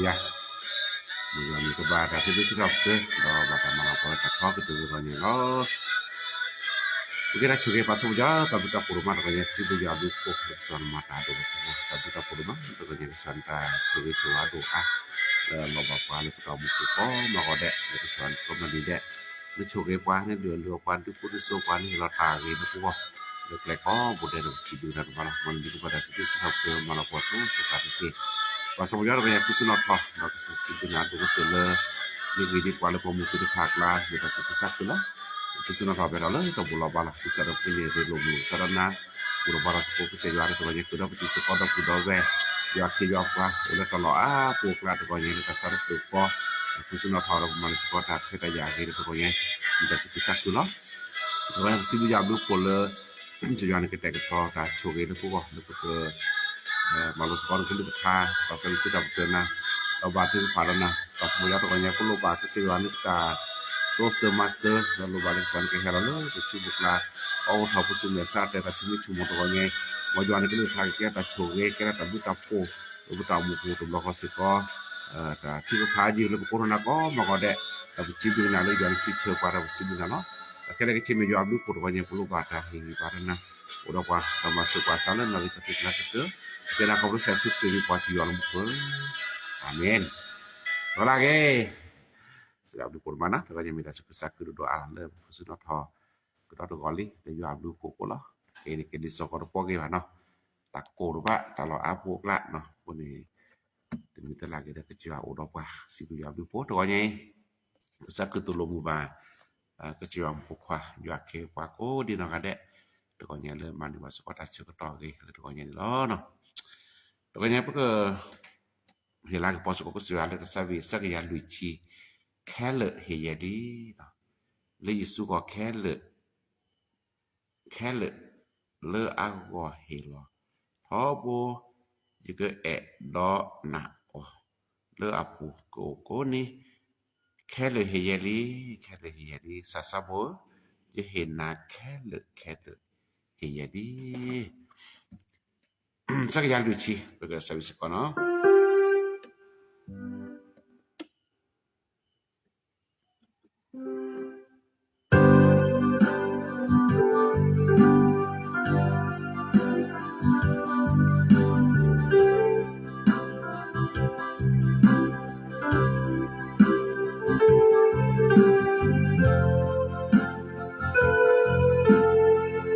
ယၤ, မ်ယွၤန့ၣ်ကဘၣ်တၢ်စံးဘျုးစံးထီၣ်ပတြၢၤ ဒီးဘၣ်တၢ်မၤလၤကပီၤလၢတၢ်ထီကတၢၢ်တဂီၢ်န့ၣ်လီၤ. ပကဲတၢ်ဆိၣ်ဂ့ၤပှၤစီၤပီယွၤ တၢ်ဘျုးတၢ်ဖှိၣ်ဒိၣ်မးတဂီၢ်ညါ စံးဘျုးယွၤအဘျုးအဖှိၣ် လၢကစၢ်ယွၤမၤတၢ်ဒိၣ်လၢပဂီၢ် တၢ်ဘျုးတၢ်ဖှိၣ်ဒိၣ်မးတဂီၢ်ညါ ကစၢ်ယွၤန့ၣ်တၢ်ဆိၣ်ဂ့ၤဆိၣ်ဝါဒိၣ်အါ လၢလီၤဘၣ်ပှၤလၢပတၢ်အိၣ်မူပူၤကိးမုၢ်နံၤဒဲး လၢကစၢ်ယွၤန့ၣ်ကိးမုၢ်နံၤဒဲး လၢဆိၣ်ဂ့ၤပှၤ န့ၢ်ဒုးအီၣ်ဒုးအီပှၤ ဒုးဖှိၣ်ဒုးစိပှၤ န့ၢ်ဟ့ၣ်လီၤတၢ်ဂ့ၤလၢပဂီၢ် လၢကျဲကိးဘိဒဲးဒီး ပစံးဘျုးနၤဒိၣ်မးလီၤ. မ်နမံၤကဘၣ်တၢ်စံးဘျုးစံးထီၣ်ပတြၢၤ မၤလၤကပီၤဆိဆိတၢ်တက့ၢ်. ပှၤစီၤပီယွၤတဂီၢ်ညါ ပစံးဘျုးနၤဒိၣ်ကတၢၢ်လၢ မ့ၢ်ဂ့ၤဒ်ပှၤလၢပှၤမူစ့တဖၣ်အကျါ မ့ၢ်တၢ်ဆူးကဆါကုလီၤ. ပစံးဘျုးနၤထီၣ်ဖဲလီၤလၢတၢ်ဘိးလီၤဘၣ်လီၤ ပစံးဒီးပကန့ၢ်ရ့လိာ်မုာ်လိာ်ကစၢ်ဒီးနၤ အိၣ်ဒီးပှၤတၢ်စူၢ်ဖိကစၢ်ယွၤတဂီၢ်ညါ ဃုာ်ဒီးပတံၤစ့ၢ်ကီးဒီပုၢ်ဒီဝဲၢ် ယွၤခ့ယွၤပှၤ အိၣ်လၢတၢ်လီၢ်အါပူၤအကျါတဂီၢ်ညါ လၢတၢ်ဆါတပၢၤဃီ ပစံးဘျုးနၤထီၣ်ဒီးပမၤန့ၢ်စ့ၢ်ကီးတၢ်ခွဲးတၢ်ယာ်အဂ့ၤတဂီၢ်ညါ မ့ၢ်တၢ်ဆူးကဆါကုလီၤ. တဂီၢ်ညါ ပစံးဘျုးယွၤအဘျုးအဖှိၣ်လၢ ကစၢ်ယွၤန့ၣ်ကတဲာ်ကတီၤတၢ်ဆိၣ်ဂ့ၤလၢပဂီၢ် လၢပက မၤလိစ့ၢ်ကီးန့ၣ်ကလုၢ်ကထါ တၢ်စံးဘျုးစံးထီၣ်ပတြၢၤနၤ ဒီးဘၣ်သ့ၣ်တဖၣ်ဒီးနၤ ပှၤစီၤပီယွၤတဂီၢ်ညါ ပလိၣ်ဘၣ်ကစၢ်ယွၤန့ၣ်တၢ်တိစၢၤမၤစၢၤ ဒီးလိၣ်ဘၣ်လၢကစၢ်န့ၣ်ကဟဲလီၤလၢပဆူပကျါ အိၣ်ထီၣ်ပစံးမဲာ်ဆှးတဲတၢ်ဆိၣ်မံဆိၣ်မီၤတဂီၢ်ညါ မ်ယွၤန့ၣ်ကလုၢ်ကထါကကဲတၢ်ဆိၣ်ဂ့ၤ ကဲထီၣ်တၢ်ဘျုးတၢ်ဖှိၣ် လၢပတၢ်အိၣ်မူပူၤတဘျီဃီစ့ၢ်ကီး တၢ်ထုကဖၣ်ယုၢ်လၢပကိးထီၣ်နၤကိးမုၢ်နံၤဒဲး ဒီးပစံးဘျုးနၤလၢယွၤန့ၣ်စံးဆၢပှၤဒီးပစံးဘျုးနၤလီၤ. တၢ်ခဲလၢာ်ခဲဆ့မ့ၢ်ယွၤအဘျုးအဖှိၣ်တဂီၢ်ညါ ပလိၣ်ဘၣ်တၢ်ဟ့ၣ်ဂံၢ်ဘါဒီးနၤ အိၣ်ဒီးပှၤ တၢ်မၤစၢၤပှၤစးလၢနၣ်ရံၣ်ကတၢၢ်ကျါကတၢၢ် ကဲနၤခီဖျိ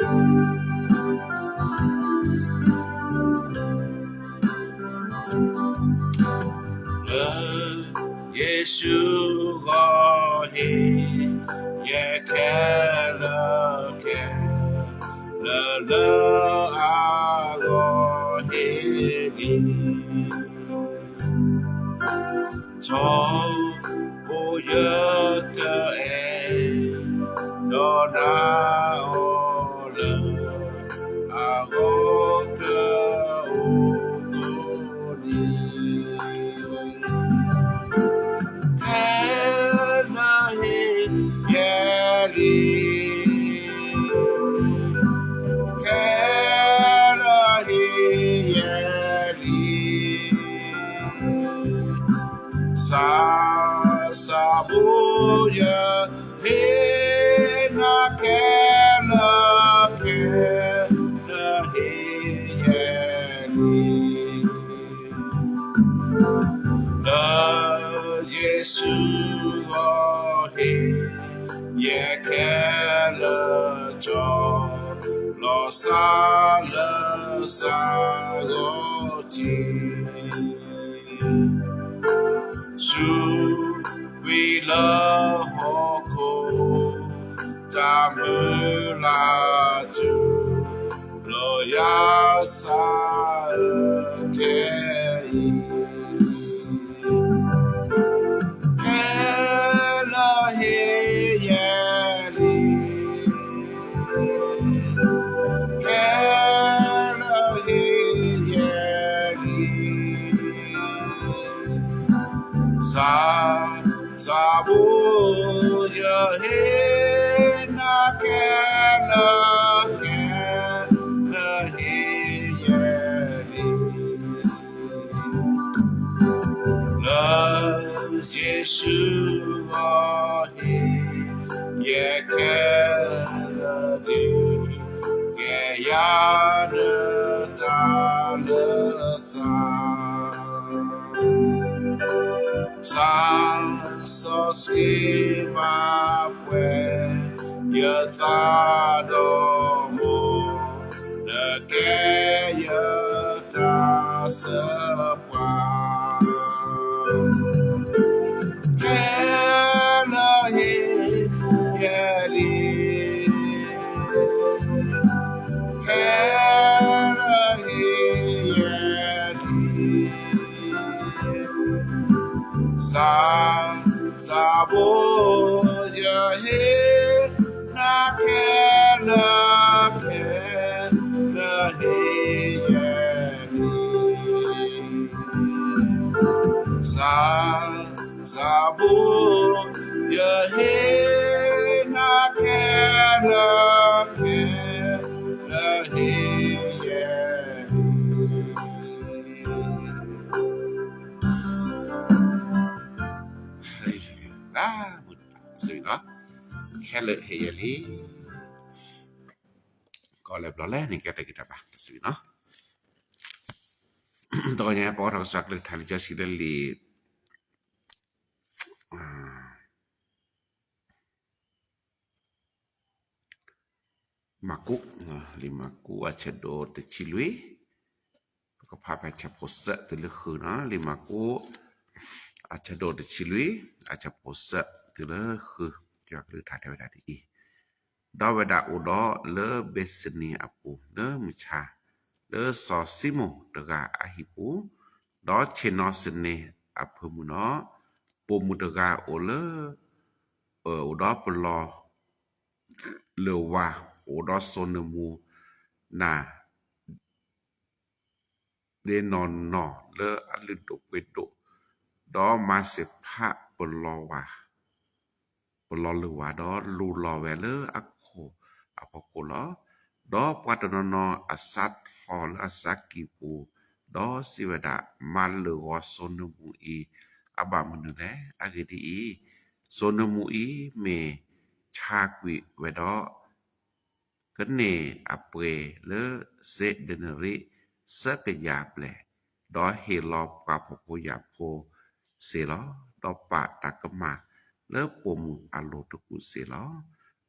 စဲးစူးခရံာ်မံၤပှၤစံးယွၤလၢမူခိၣ် အၤမ့ၣ်. ဒီးလၢအဂ့ၤ စံးဘျုးအဘျုးအဖှိၣ်ဒိၣ်မးနၤ တဂီၢ်ညါမ့ၢ်တၢ်ဆူးကဆါကုဒိၣ်ဒိၣ်အါလီၤလၢပခိၣ်ဆူၣ်နီၣ်ထီၣ် ကဒီးတဂီၢ်လံ လၢယွၤအဘျုးအဖှိၣ်အဃိလီၤ. ခဲအံၤန့ၣ်ကလံၤစိးကီးတပီၢ်ဂ့ၤဘၣ်နီၤ တၢ်ကိၢ်တဘၣ် တၢ်လီၢ်အါပူၤအကျါနီၤ အဃိန့ၣ် တမံၤတလၢ်ဂ့ၤဒီး ကစၢ်ယွၤအိၣ်ဒီးပှၤ စံးဘျုးယွၤအဘျုးအဖှိၣ်တဂီၢ်ညါအံၤ ကစၢ်ခရံာ်သိၣ်လိမုာ်ဘၣ် ကစၢ်ယွၤမူခိၣ်ခွါ ယွၤခ့ပှၤကိးဒံနီၢ်ဂၤဒဲး တဂီၢ်ညါလၢမၤန့ၢ်ဘၣ်စ့ၢ်ကီးတၢ်ဆၢကတီၢ်အဂ့ၤလၢတဂီၢ်ညါန့ၣ်လီၤ. တဂီၢ်ညါပက ဟ့ၣ်လၤကပီၤစ့ၢ်ကီးကစၢ်ယွၤလၢကစၢ်ဝံၤ ကစၢ်ယွၤလွံၢ်ဆံ ခဲလၢာ်ဟ့ၣ်ယဲၢ်လံ လၢယ့ၣ်ၡူးဂီၢ်ခဲလၢာ် ခဲလၢာ် လၢအဂီၢ်ဟ့ၣ်လီၤ ထီဘိ ယကအဲၣ်ဒိးနၢ်အီၤ လၢအပူၤကအိၣ်ကိးနံၤ ခဲလၢာ်ဟ့ၣ်ယဲၢ်လံ ခဲလၢာ်ဟ့ၣ်ယဲၢ်လံ စၢ်စၢ်ဖိဧၢ ယဟ့ၣ်နၤခဲလၢာ်ခဲလၢာ် ဟ့ၣ်ယဲၢ်လံ ကစၢ်ယွၤလွံၢ်ဆံ ပကစၢ်ဝံၤစ့ၢ်ကီးနီၤ လၢယ့ၣ်ၡူးဂီၢ်ဟ့ၣ် ယဲၢ်ခဲလၢာ်ခဲလၢာ် လၢအဂီၢ်ဟ့ၣ်လံ ထီဘိယကအဲၣ်ဒိးနၢ်အီၤလၢ အဂီၢ်ကအိၣ်ကိးနံၤ ခဲလၢာ်ဟ့ၣ်ယဲၢ်လံ ခဲလၢာ်ဟ့ၣ်ယဲၢ်လံ စၢ်စၢ်ဖိ ယဟ့ၣ်နၤခဲလၢာ်ခဲလၢာ် ဟ့ၣ်ယဲၢ်လံ လၢယ့ၣ်ၡူးဂီၢ်ဟ့ၣ် ယဲၢ်ခဲလၢာ်ကၠီ လီၤစၢ်လၢစၢ်ဂီၤထံး ဆူကွံာ်လၢဟီၣ်ခိၣ် တၢ်မုၢ်လၢ်တုၤ လီၤယၤစၢ်အၢခဲအံၤ ခဲလၢာ်ဟ့ၣ်ယဲၢ်လံ ခဲလၢာ်ဟ့ၣ်ယဲၢ်လံ စၢ်စၢ်ဖိ ယဟ့ၣ်နၤခဲလၢာ်ခဲလၢာ် ဟ့ၣ်ယဲၢ်လံ လၢ ယ့ၣ်ၡူးဧၢ, ဟ့ၣ်ယဲခဲလၢာ်ဒုး, ကဲယၤနတၢ်လၢသး, သးစီဆှံမၤပှဲၤ ယသးဒီးမိၢ်, နကဲယတၢ်ဆၢပှၤ ခဲလၢာ်ဟ့ၣ်ယဲလံ, ခဲလၢာ်ဟ့ၣ်ယဲလံ, သး, သးဘိယဟ့ၣ် နၤခဲလၢာ်ခဲလၢာ်ဟ့ၣ်ယဲလံ, သး, သးဘိယဟ့ၣ် နၤခဲလၢာ်ခဲလၢာ်ဟ့ၣ်ယဲလံ. Hallelujah. ခဲလၢာ်ဟ့ၣ်ယဲလံ. ကီၢ်လဲၤဘျီလဲၣ်န့ၣ် ကဲတၢ်ဂံၢ်တၢ်ဘါတစံးနီၤ. တဂီၤညါ ပအိးထီၣ်ကစၢ်ကလုၢ်ကထါလံာ်စီဆှံလၢလံာ် မၢ်ကူး, လံာ်မၢ်ကူးအဆၢဒိၣ်တဆံလွံၢ်, ပကဖးဖဲအဆၢဖိစၢးတုၤလၢဃုနီၤ. လံာ်မၢ်ကူး အဆၢဒိၣ်တဆံလွံၢ် အဆၢဖိစၢးတုၤလၢဃု, ကစၢ်ကလုၢ်ကထါတဲဝဲဒၣ်ဒ်အံၤ, ဒီးဝဲဒၣ်အိၣ်ဒီးလၢဘ့းသနံၤအပူၤ လၢမုၢ်ဆါ, လၢစီၤၡံမိၣ်တဂၤအဟံၣ်ပူၤ, ဒီးဆ့ၣ်နီၤစနံၤအဖၢမုၢ်ဒီး, ပိာ်မုၣ်တဂၤအိၣ်လၢ, အိၣ်ဒီးပလီၢ်လၢဝၤ, အိၣ်ဒီးစိနၢမူနၤ ဒ့နီၢ်နီၢ်လၢအလုၢ်ဒိၣ်ပှ့ၤဒိၣ်, ဒီးမၤစ့ၢ်ဖးပလီၢ်ဝၤ, ပလီၢ်လၢဝၤဒီး လူလီၤဝဲလၢအခိၣ်အဖီခိၣ်လီၤ. ဒီးပှၤတနီၤနီၤအစးထီၣ်လၢအစးကံၢ်ပူၤ, ဒီးစံးဝဲဒၣ်, မၤလၢာ်ဂီၤစိနၢမူအံၤ အဘၣ်မနုၤလဲၣ်. အဂ့ၢ်ဒ်အံၤ, စိနၢမူအံၤမ့ၢ်ဆါကွံာ်ဝဲဒီး ကန့ၢ်အပှ့ၤလၢစ့ဒ့နရံး သၢကယၤဘျဲၣ်, ဒီးဟ့ၣ်လီၤပှၤဖှီၣ်ဖိယာ်ဖိစ့ၢ်လီၤ. ဒီးပာ်တၢ်ကမၣ်လၢပိာ်မုၣ်အလိၤတကူာ်စ့ၢ်လီၤ.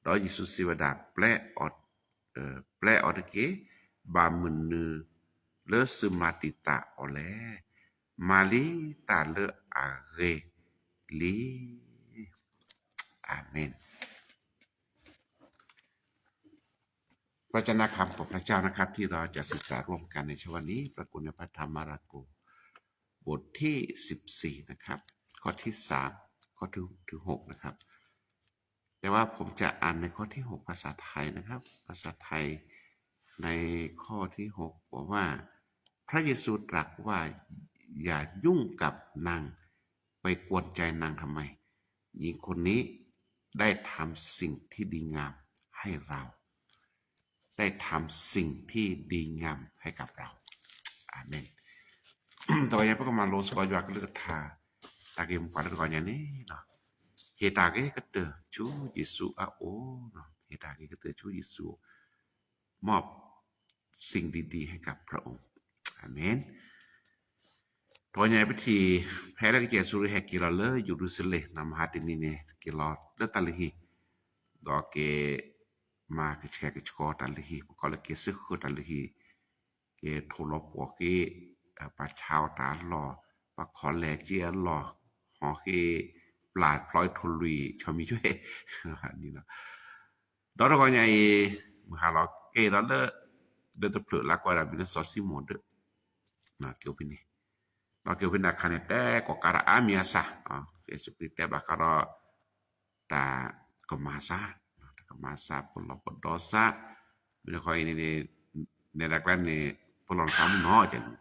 ဒီးယ့ၣ်ၡူးစံးဝဲဒၣ်, ပျဲအီၤတက့ၢ်, ဘၣ်မနုၤလၢသုမၤတံာ်တာ်အီၤလဲၣ်. မၤလံတၢ်လၢအဂ့ၤလံ. အၤမ့ၣ်. พระเจ้านะครับ ขอพระเจ้านะครับ ที่เราจะศึกษาร่วมกันในเช้าวันนี้ ปรากฏในพระธรรมมาระโก บทที่สิบสี่นะครับ ข้อที่สาม ข้อที่ ถึง หกนะครับ แต่ว่าผมจะอ่านในข้อที่ หก ภาษาไทยนะครับ ภาษาไทย ในข้อที่ หก บอกว่า พระเยซูตรัสว่า อย่ายุ่งกับนาง ไปกวนใจนางทำไม หญิงคนนี้ได้ทำสิ่งที่ดีงามให้เรา ได้ทำสิ่งที่ดีงามให้กับเรา အၤမ့ၣ်. တဂီၤညါ ပကမၤလိစ့ၢ်ကီးယွၤကလုၢ်ကထါ တၢ်ဂ့ၢ်မိၢ်ပှၢ်လၢတဂီၤညါန့ၣ်, ဟ့ၣ်တၢ်ဂ့ၤကတၢၢ်ဆူယ့ၣ်ၡူးအအိၣ်, ဟ့ၣ်တၢ်ဂ့ၤကတၢၢ်ဆူယ့ၣ်ၡူးအအိၣ် မอบสิ่งดีๆ ให้กับพระองค์ အၤမ့ၣ်. တဂီၤညါ ပထံၣ် ဖဲလၢကစၢ်ယ့ၣ်ၡူးဟဲက့ၤလီၤလၢယရူၤၡလ့ၣ် မဟါတနံၤန့ၣ် က့ၤလီၤလၢတၢ်လုၢ်ဟံၣ်, ဒီးက့ၤမၤကဆှဲကဆှီတၢ်လုၢ်ဟံၣ်, ပကိးလၢက့ၤစၢဃာ်တၢ်လုၢ်ဟံၣ်, က့ၤထိၣ်လီၤပှီၢ်က့ၤ ပှၤဆါအီၣ်တၢ်အလီၢ်, ပှၤခီလဲၣ်က့ၤအလီၢ်, ဟီၣ်က့ၤ ပျၢ်ဖျီအထိၣ်လွံၢ် ဆီမံၤယွဲၢ်န့ၣ်လီၤ. ဒီးတဂီၤညါအံၤ မုၢ်ဟါလီၤက့ၤဒီးလၢ လၢတဖျၢၣ်လၢကွၢ်ဒၣ်မံၤလၢစီၤၡံမိၣ်ဒၢး, က့ၤအိၣ်ဖဲန့ၣ်, ဒီးက့ၤအိၣ်ဖဲန့ၣ်အခါန့ၣ် တဲကိးကးတၢ်အါမံၤအါဆၣ်, ကစၢ်ယ့ၣ်ၡူးခရံာ်တဲဘၣ်ဃးဒီး တၢ်ကမၤစၢ်, တၢ်ကမၤစၢ် ပလီၢ်ပဒီစၢ်, မ့ၢ်တခီအံၤန့ၣ် နဲဒၣ်ကျါန့ၣ် ပလီၢ်နသးမုၢ်နီၤန့ၣ်,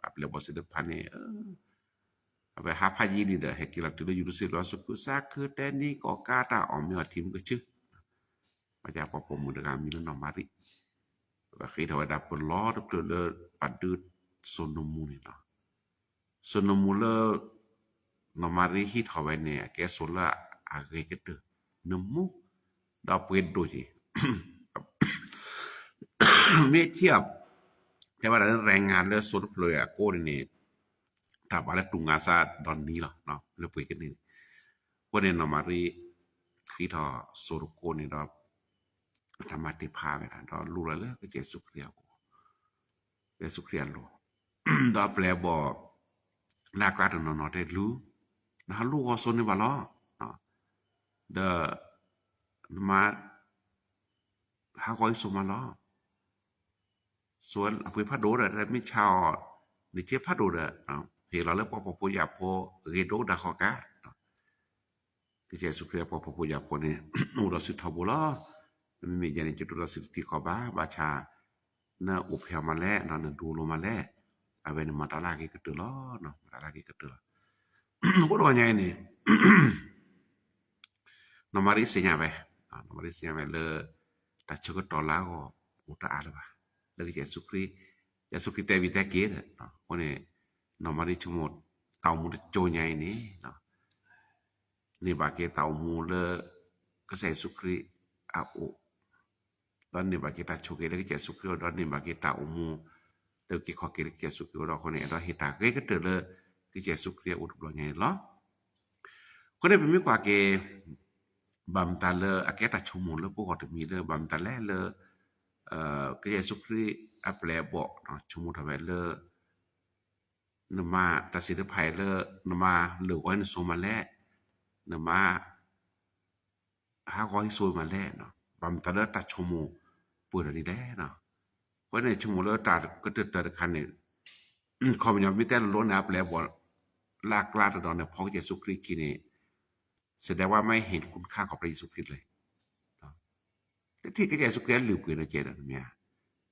အပျဲၢ်ဘီၣ်စ့ၢ်တဖၣ်န့ၣ် အဝဲဟးဖးယံာ်ဒံးဒီး ဟဲက့ၤလီၤတုၤလၢယရူၤၡလ့ၣ်လီၤ စူးခုစါခုတဲနံၤကိးကးတၢ်အီၣ်မ့ၤအီထံမုၢ်ကဆၢ, ဘၣ်ဆၣ်ပှၤပိာ်မုၣ်တဂၤမံၤလၢနီၢ်မၤရံ, အဝဲဃ့ထီၣ်ဝဲဒၣ်ပလီၢ်တဖျၢၣ်လၢပာ်ဒုးစိနၢမူန့ၣ်လီၤ. စိနၢမူလၢ နီၢ်မၤရံဟံးထီၣ်ဝဲန့ၣ် အကဲစိၤလၢအဂ့ၤကတၢၢ် နမူ ဒီးပှ့ၤဒိၣ်က့ၤ မ့ၢ်ထံၣ်အီၤ တဲဝဲဒၣ်လၢ ရၤငါလၢစိၤတဖျၢၣ်အကိးန့ၣ်န့ၣ် တၢ်ဘၣ်လၢတူၢ်ငါစးဒီးနံၤလီၤ လၢပှ့ၤကန့ၢ်န့ၣ်. အဃိန့ၣ် နီၢ်မၤရံ ဃ့ထီၣ်စိၤတကိးန့ၣ်ဒီး တၢ်မၤတ့ၢ်ဖးဝဲဒၣ် ဒီးလူလီၤလၢကစၢ်ယ့ၣ်ၡူးခရံာ်အအိၣ် ကစၢ်ယ့ၣ်ၡူးခရံာ်အလိၤ ဒီးအပျဲၢ်အဘီၣ် လၢအကျါတနီၤနီၤတဲလူၤ နဟးလူဂီၤစိၤန့ၣ်ဘၣ်လီၤ ဒီး နမၤ ဟးဂီၤအံၤစိၤမးလီၤ စိၤအပှ့ၤဖးဒိၣ်ဒီး မ့ၢ်ဆါအီၤ န့ၣ်က့ဖးဒိၣ်ဒီး ဟ့ၣ်လီၤလၢပှၤဖှီၣ်ဖိယာ်ဖိ ဂ့ၤဒိၣ်ဒၣ်ဃီကါ ကစၢ်ယ့ၣ်ၡူးခရံာ်အပှၤဖှီၣ်ဖိယာ်ဖိန့ၣ် အိၣ်ဒီးစုထီဘိလီၤ. မ့မ့ၢ်ယဲန့ၣ် ယတအိၣ်ဒီးစုတထံၣ်ဃီဘၣ် ဘၣ်ဆၣ် နအိၣ်ဖျဲၣ်အီၤမးလဲၣ် နဒိလိၤမးလဲၣ် အဝဲန့ၣ်မၤတၢ်လၢအဂ့ၤကတၢၢ်လီၤ မၤတၢ်လၢအဂ့ၤကတၢၢ်လီၤ. အဃိတဂီၢ်ညါအံၤန့ၣ် နီၢ်မၤရံသ့ၣ်ညါဝဲ နီၢ်မၤရံသ့ၣ်ညါဝဲလၢ တၢ်ဆၢကတီၢ်လၢအဂီၢ် အိၣ်တအါလၢၤဘၣ် လၢကစၢ်ယ့ၣ်ၡူးခရံာ် ကစၢ်ယ့ၣ်ၡူးခရံာ်တဲဝံၤတဲက့ၤဒီး အဃိန့ၣ် နီၢ်မၤရံဆိကမိၣ် တၢ်အိၣ်မူတကၠိညါအံၤန့ၣ် န့ၢ်ဘၣ်က့ၤတၢ်အိၣ်မူလၢ ကစၢ်ယ့ၣ်ၡူးခရံာ်အအိၣ် ဒီးန့ၢ်ဘၣ်က့ၤတၢ်ဆိၣ်ဂ့ၤလၢကစၢ်ယ့ၣ်ၡူးခရံာ်အအိၣ် ဒီးန့ၢ်ဘၣ်က့ၤတၢ်အိၣ်မူ လၢက့ၤခီၣ်က့ၤလၢကစၢ်ယ့ၣ်ၡူးခရံာ်အအိၣ်ဒီးအဃိန့ၣ် အဲၣ်ဒိးဟ့ၣ်တၢ်ဂ့ၤကတၢၢ်လၢ ကစၢ်ယ့ၣ်ၡူးခရံာ်အအိၣ်တဘျီညါန့ၣ်လီၤ. အဃိန့ၣ် ပမ့ၢ်ကွၢ်က့ၤ ဘၣ်မတၤလၢအကဲတၢ်ဆိကမိၣ်လၢပဂီၢ်တမံၤလၢ ဘၣ်မတၤလဲၣ်လၢ ကစၢ်ယ့ၣ်ၡူးခရံာ်အပျဲၢ်အဘီၣ် ဆိကမိၣ်ထီၣ်ဝဲလၢ နမၤတၢ်သ့ၣ်တဖၣ်အံၤလၢ နမၤလၢာ်ဂီၤနစိၤမးလဲၣ်, နမၤ ဟးဂီၤဟံးစိၤမးလဲၣ်, ဘၣ်မတၤလၢတၢ်ဆိကမိၣ်ပှဲၤထီၣ်ဒ်လဲၣ်. အဃိန့ၣ် ဆိကမိၣ်လၢတၢ်ကတၢၢ်တၢၢ်တခါန့ၣ် ခီပညီမ့ၢ်တဲလိၤလိၤန့ၣ် အပျဲၢ်အဘီၣ် လၢအကျါတဒီးန့ၣ် ဖီကစၢ်ယ့ၣ်ၡူးခရံာ်ခံန့ၣ် แสดงว่าไม่เห็นคุณค่าของพระเยซูคริสต์เลย တထံၣ်ကစၢ်ယ့ၣ်ၡူးခရံာ်အလုၢ်အပှ့ၤဒီးကဲဒီးမ့ၢ်ဧါ.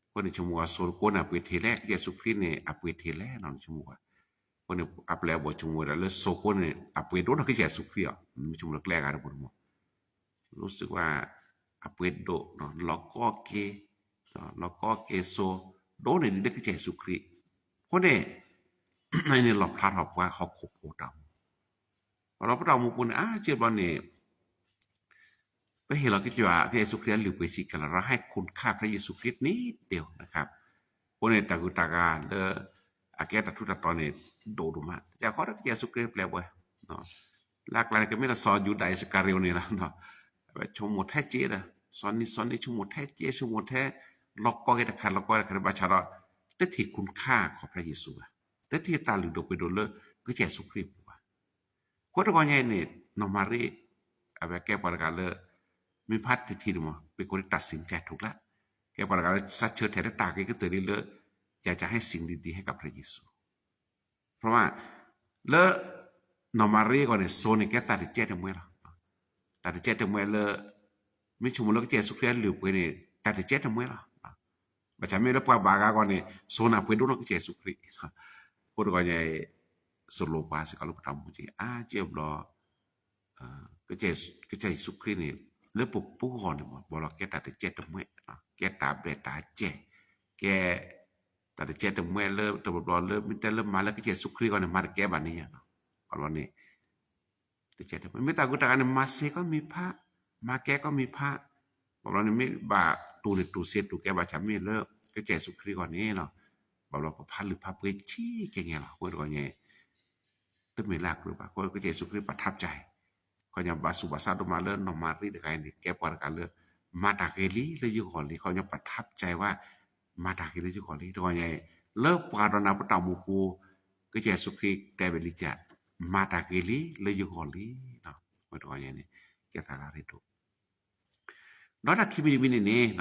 အဃိန့ၣ် ဆိကမိၣ်အစိၤတကိးန့ၣ် အပှ့ၤထံးလဲၣ်, ကစၢ်ယ့ၣ်ၡူးခရံာ်န့ၣ် အပှ့ၤထံးလဲၣ်နီၤ ဆိကမိၣ်ဝဲ. အဃိန့ၣ် အပျဲၢ်အဘီၣ်ဆိကမိၣ်ဝဲဒၣ်လၢစိၤကိးန့ၣ် အပှ့ၤဒိၣ်နီၤကစၢ်ယ့ၣ်ၡူးခရံာ်အီၤ, မ့ၢ်ဆိကမိၣ်လၢကျဲအဂၤတဘိန့ၣ်မး รู้สึกว่า အပှ့ၤဒိၣ် လီၤကီက့ၤ လီၤကီက့ၤစိၤ ဒိၣ်န့ၢ်ဒ်လၢကစၢ်ယ့ၣ်ၡူးခရံာ်. အဃိန့ၣ် အန့ၣ်လီၣ်ဖျါထီၣ်ပှၤဟီၣ်ခိၣ်ဖိတၢ်အိၣ်မူ ဒီးပတၢ်အိၣ်မူပူၤန့ၣ် အါက့ဘျီန့ၣ် ပဟ့ၣ်လီၤကစၢ် ကစၢ်ယ့ၣ်ၡူးခရံာ်အလုၢ်အပှ့ၤဆံးကဲလီၤ เราให้คุณค่าพระเยซูคริสต์นิดเดียวนะครับ အဃိန့ၣ် တၢ်ဂုၤတၢ်ဂၤလၢ အကဲတၢ်ထူးတၢ်တီၤန့ၣ် ဒိၣ်ဒိၣ်မး တၢ်ဃီဒီးကစၢ်ယ့ၣ်ၡူးခရံာ်ပျဲၢ်ဘီၣ် လၢအကျါန့ၣ် ကမ့ၢ်လၢစီၤယူဒၤအံၣ်စကၤရံၤအိၣ်န့ၣ်လီၤ. အဝဲဆိကမိၣ်ထဲက့ဒီး စီၤနံၤစီၤနံၤဆိကမိၣ်ထဲက့ ဆိကမိၣ်ထဲ လီၤကီက့ၤတခါ လီၤကီက့ၤတခါ ဘၣ်ဆၣ်ဒီး တထံၣ်คุณค่า ของพระเยซูဘၣ်, တထံၣ်တၢ်လုၢ်ဒိၣ်ပှ့ၤဒိၣ်လၢ ကစၢ်ယ့ၣ်ၡူးခရံာ်အပူၤဘၣ်. အဃိတဂီၢ်ညါအံၤန့ၣ် နီၢ်မၤရံ အဝဲကဲပှၤတဂၤလၢ မ့ၢ်ဖးတထံၣ်န့ၣ်မး ပ့ၤကိးန့ၣ် ตัดสินใจถูกแล้ว ကဲပှၤတဂၤလၢ စးဆၢထဲးလၢတၢ်ဂ့ၤကတၢၢ်လံလၢ อยากจะให้สิ่งดีๆให้กับพระเยซู เพราะว่า လၢ နီၢ်မၤရံအဂီၢ်န့ၣ် စိၤန့ၣ်ကဲတၢ်တကဲတမှဲလီၤ. တၢ်တကဲတမှဲလၢ မ့ၢ်ဆိကမိၣ်လၢကစၢ်ယ့ၣ်ၡူးခရံာ်အလုၢ်အပှ့ၤန့ၣ် တၢ်တကဲတမှဲလီၤ. ဘၣ်ဆၣ်မ့ၢ်လၢပှၤဘၣ်ဂၤအဂီၢ်န့ၣ် စိၤန့ၣ်အပှ့ၤဒိၣ်နီၤကစၢ်ယ့ၣ်ၡူးခရံာ် အဃိတဂီၢ်ညါအံၤ စလိပှၤစ့ၢ်ကီးလၢပတၢ်အိၣ်မူက့ အါက့ဘျီ ကစၢ်ယ့ၣ်ၡူးခရံာ်န့ၣ် လၢပပဂီၢ်န့ၣ်မး ဘၣ်လီၤကဲတၢ်တကဲတမှဲ ကဲတၢ်ဘျဲၣ်တၢ်စဲၢ် ကဲ တၢ်တကဲတမှဲလၢတဘျီဘျီလၢ မ့ၢ်တဲလၢမၤလၢကစၢ်ယ့ၣ်ၡူးခရံာ်အဂီၢ်န့ၣ် မၤတကဲဘၣ်န့ၣ်ညါ ဘၣ်လီၤန့ၣ် တကဲတမှဲ မ့ၢ်တၢ်ဂုၤတၢ်ဂၤန့ၣ် မၤစ့ၢ်ကီးမ့ၢ်ဖး မၤကဲကီးမ့ၢ်ဖး ဘၣ်ဘျီန့ၣ် မ့ၢ်ဘၣ်တူၢ်န့ၣ်တူၢ်စ့တူၢ်ကဲ ဘၣ်ဆၣ်မ့ၢ်လၢ ကစၢ်ယ့ၣ်ၡူးခရံာ်အဂီၢ်န့ၣ်လီၤ ဘၣ်ဘျီပဖးလုၢ်ဖးပှ့ၤဆံးကဲညါလီၤ အဃိတဂီၢ်ညါ တမ့ၢ်လၢအကြၢးဘၣ် အဃိကစၢ်ယ့ၣ်ၡူးခရံာ် ประทับใจ ခီပညီဘၣ်ဆူးဘၣ်ဆါဒိၣ်မးလၢနီၢ်မၤရံတဂၤအံၤန့ၣ် ကဲပှၤတဂၤလၢ မၤတၢ်ဂ့ၤလံလၢယဂီၢ်လံ ခီပညီ ประทับใจ ဝဲ မၤတၢ်ဂ့ၤလၢယဂီၢ်လံ တဂီၢ်ညါ လၢပှၤဒီးနၤပတၢ်အိၣ်မူပူၤ ကစၢ်ယ့ၣ်ၡူးခရံာ်တဲဝဲလံက မၤတၢ်ဂ့ၤလံလၢယဂီၢ်လံ တဂီၢ်ညါန့ၣ် ကဲသးလၢအရ့ဒိၣ် ဒီးတၢ်ခံမံၤတမံၤန့ၣ်န့ၣ်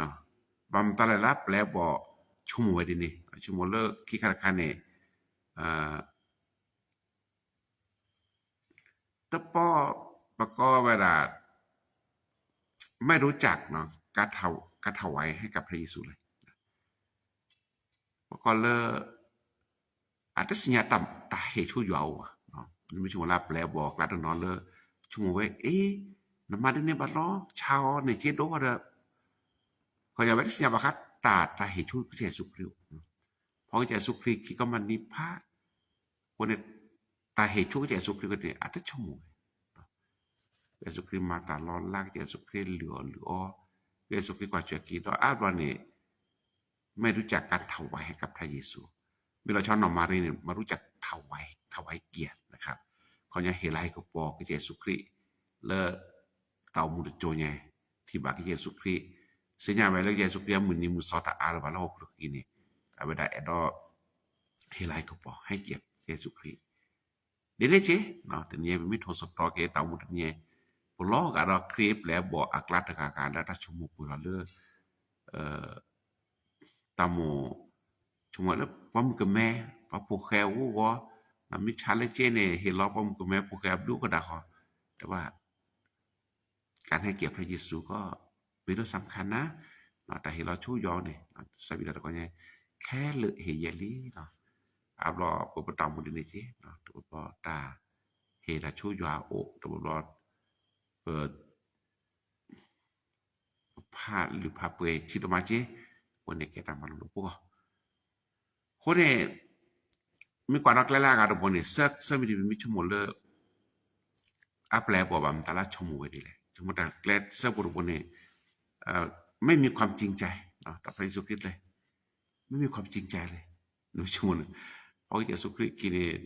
ဘၣ်မတၤလဲၣ်လၢပျဲၢ်ဘီၣ်ဆိကမိၣ်ဝဲဒ်န့ၣ် ဆိကမိၣ်လၢခံခါတခါန့ၣ် တပီၢ် ပကိးဝဲဒၣ် ไม่รู้จักเนาะ การถวายให้กับพระเยซูเลย ပကိးလၢ အတသ့ၣ်ညါတၢ်ဟ့ၣ်ဆူယွၤအိၣ်ဘၣ်, မ့ၢ်ဆိကမိၣ်လၢပျဲၢ်အဘီၣ်အကျါတနီၤလၢ ဆိကမိၣ်ဝဲ အ့ နမၤဒ်န့ၣ်ဘၣ်လီၤ ဆါအီၤန့ၣ်က့ဒိၣ်ဒီး ခီယၤဝဲတသ့ၣ်ညါဘၣ်ဃးတၢ်တၢ်ဟ့ၣ်ဆူကစၢ်ယ့ၣ်ၡူးခရံာ်အိၣ်, ဖီကစၢ်ယ့ၣ်ၡူးခရံာ်ခံကီၢ်မၤနံၤဖး, အဃိန့ၣ် တၢ်ဟ့ၣ်ဆိကစၢ်ယ့ၣ်ၡူးခရံာ်ကန့ၣ် အတဆိကမိၣ်ဝဲ ကစၢ်ယ့ၣ်ၡူးခရံာ်မၤတၢ်လီၤလး, ကစၢ်ယ့ၣ်ၡူးခရံာ်လုၢ်အီၣ်လုၢ်အီ, ကစၢ်ယ့ၣ်ၡူးခရံာ်ကွၢ်ဆၢၣ်က့ၤဒီးအါဘျီန့ၣ်, ไม่รู้จักการถวายให้กับพระเยซู, မ့ၢ်လီၤဆီနီၢ်မၤရံန့ၣ် ไม่รู้จักถวาย ถวายเกียรตินะครับ, ခီညါဟ့ၣ်လၤဟ့ၣ်ကပီၤကစၢ်ယ့ၣ်ၡူးခရံာ် လၢ တၢ်အိၣ်မူတစိၤညါ, ထံၣ်ဘၣ်ကစၢ်ယ့ၣ်ၡူးခရံာ်, သ့ၣ်ညါဝဲလၢကစၢ်ယ့ၣ်ၡူးခရံာ်အမုၢ်နံၤမုၢ်သီတအါလၢၤဘၣ်လၢဟီၣ်ခိၣ်ချၢအံၤန့ၣ်, အဝဲဒၣ်အဲၣ်ဒိး ဟ့ၣ်လၤဟ့ၣ်ကပီၤ ဟဲက့ၤကစၢ်ယ့ၣ်ၡူးခရံာ်, ဒ်န့ၣ်က့, တနံၤအံၤပမ့ၢ်ထိၣ်သတြီၤက့ၤတၢ်အိၣ်မူတနံၤအံၤ, ပလီၤဂာ်ဒီးခရံာ်အပျဲၢ်အဘီၣ်အကျါတဂၤဂၤလၢတၢ်ဆိကမိၣ်ပှဲၤလီၤလၢ တၢ်မိၣ် ဆိကမိၣ်လၢပှၤမုၣ်ကမဲ, ပှၤဖိၣ်ဃဲအဂီၢ်, မ့ၢ်ဆါလၢက့န့ၣ် ဟ့ၣ်လီၤပှၤမုၣ်ကမဲဖိၣ်ဃဲအဘျုးကဒၣ်ဃီ, တဘၣ် การให้เกียรติพระเยซูก็เป็นเรื่องสำคัญนะ, တၢ်ဟ့ၣ်လီၤဆိယီၤန့ၣ်, စးဘံၣ်တၢ်တကီၢ်ညါ, ခဲလၢာ်ဟ့ၣ်ယဲၢ်လံ, အါဘျီပပတၢ်အိၣ်မူဒ်န့ၣ်က့, တဘျီဘျီတၢ်ဟ့ၣ်တၢ်ဆိယီၤအအိၣ်, တဘျီဘျီ ပ ဖးလုၢ်ဖးပှဲၤဆံးတမးက့, အဃိန့ၣ်ကဲတၢ်မၤလိာ်လၢပဂီၢ်, အဃိန့ၣ် မ့ၢ်ကွၢ်ဒီးကျဲလၢအဂၤတဘိန့ၣ်, ဆၢမံၤဒံးပမ့ၢ်ဆိကမိၣ်လၢ အပျဲၢ်အဘီၣ်ဘၣ်မတၤလၢဆိကမိၣ်ဝဲဒ်လဲၣ်, ဆိကမိၣ်တၢ်ကျဲဆၢဖိတဘိန့ၣ်, ไม่มีความจริงใจ, တၢ်ဖျါယ့ၣ်ၡူးခရံာ်လဲၣ်, ไม่มีความจริงใจလဲၣ်, နဆိကမိၣ်န့ၣ်, အကစၢ်ယ့ၣ်ၡူးခရံာ်အခံန့ၣ်,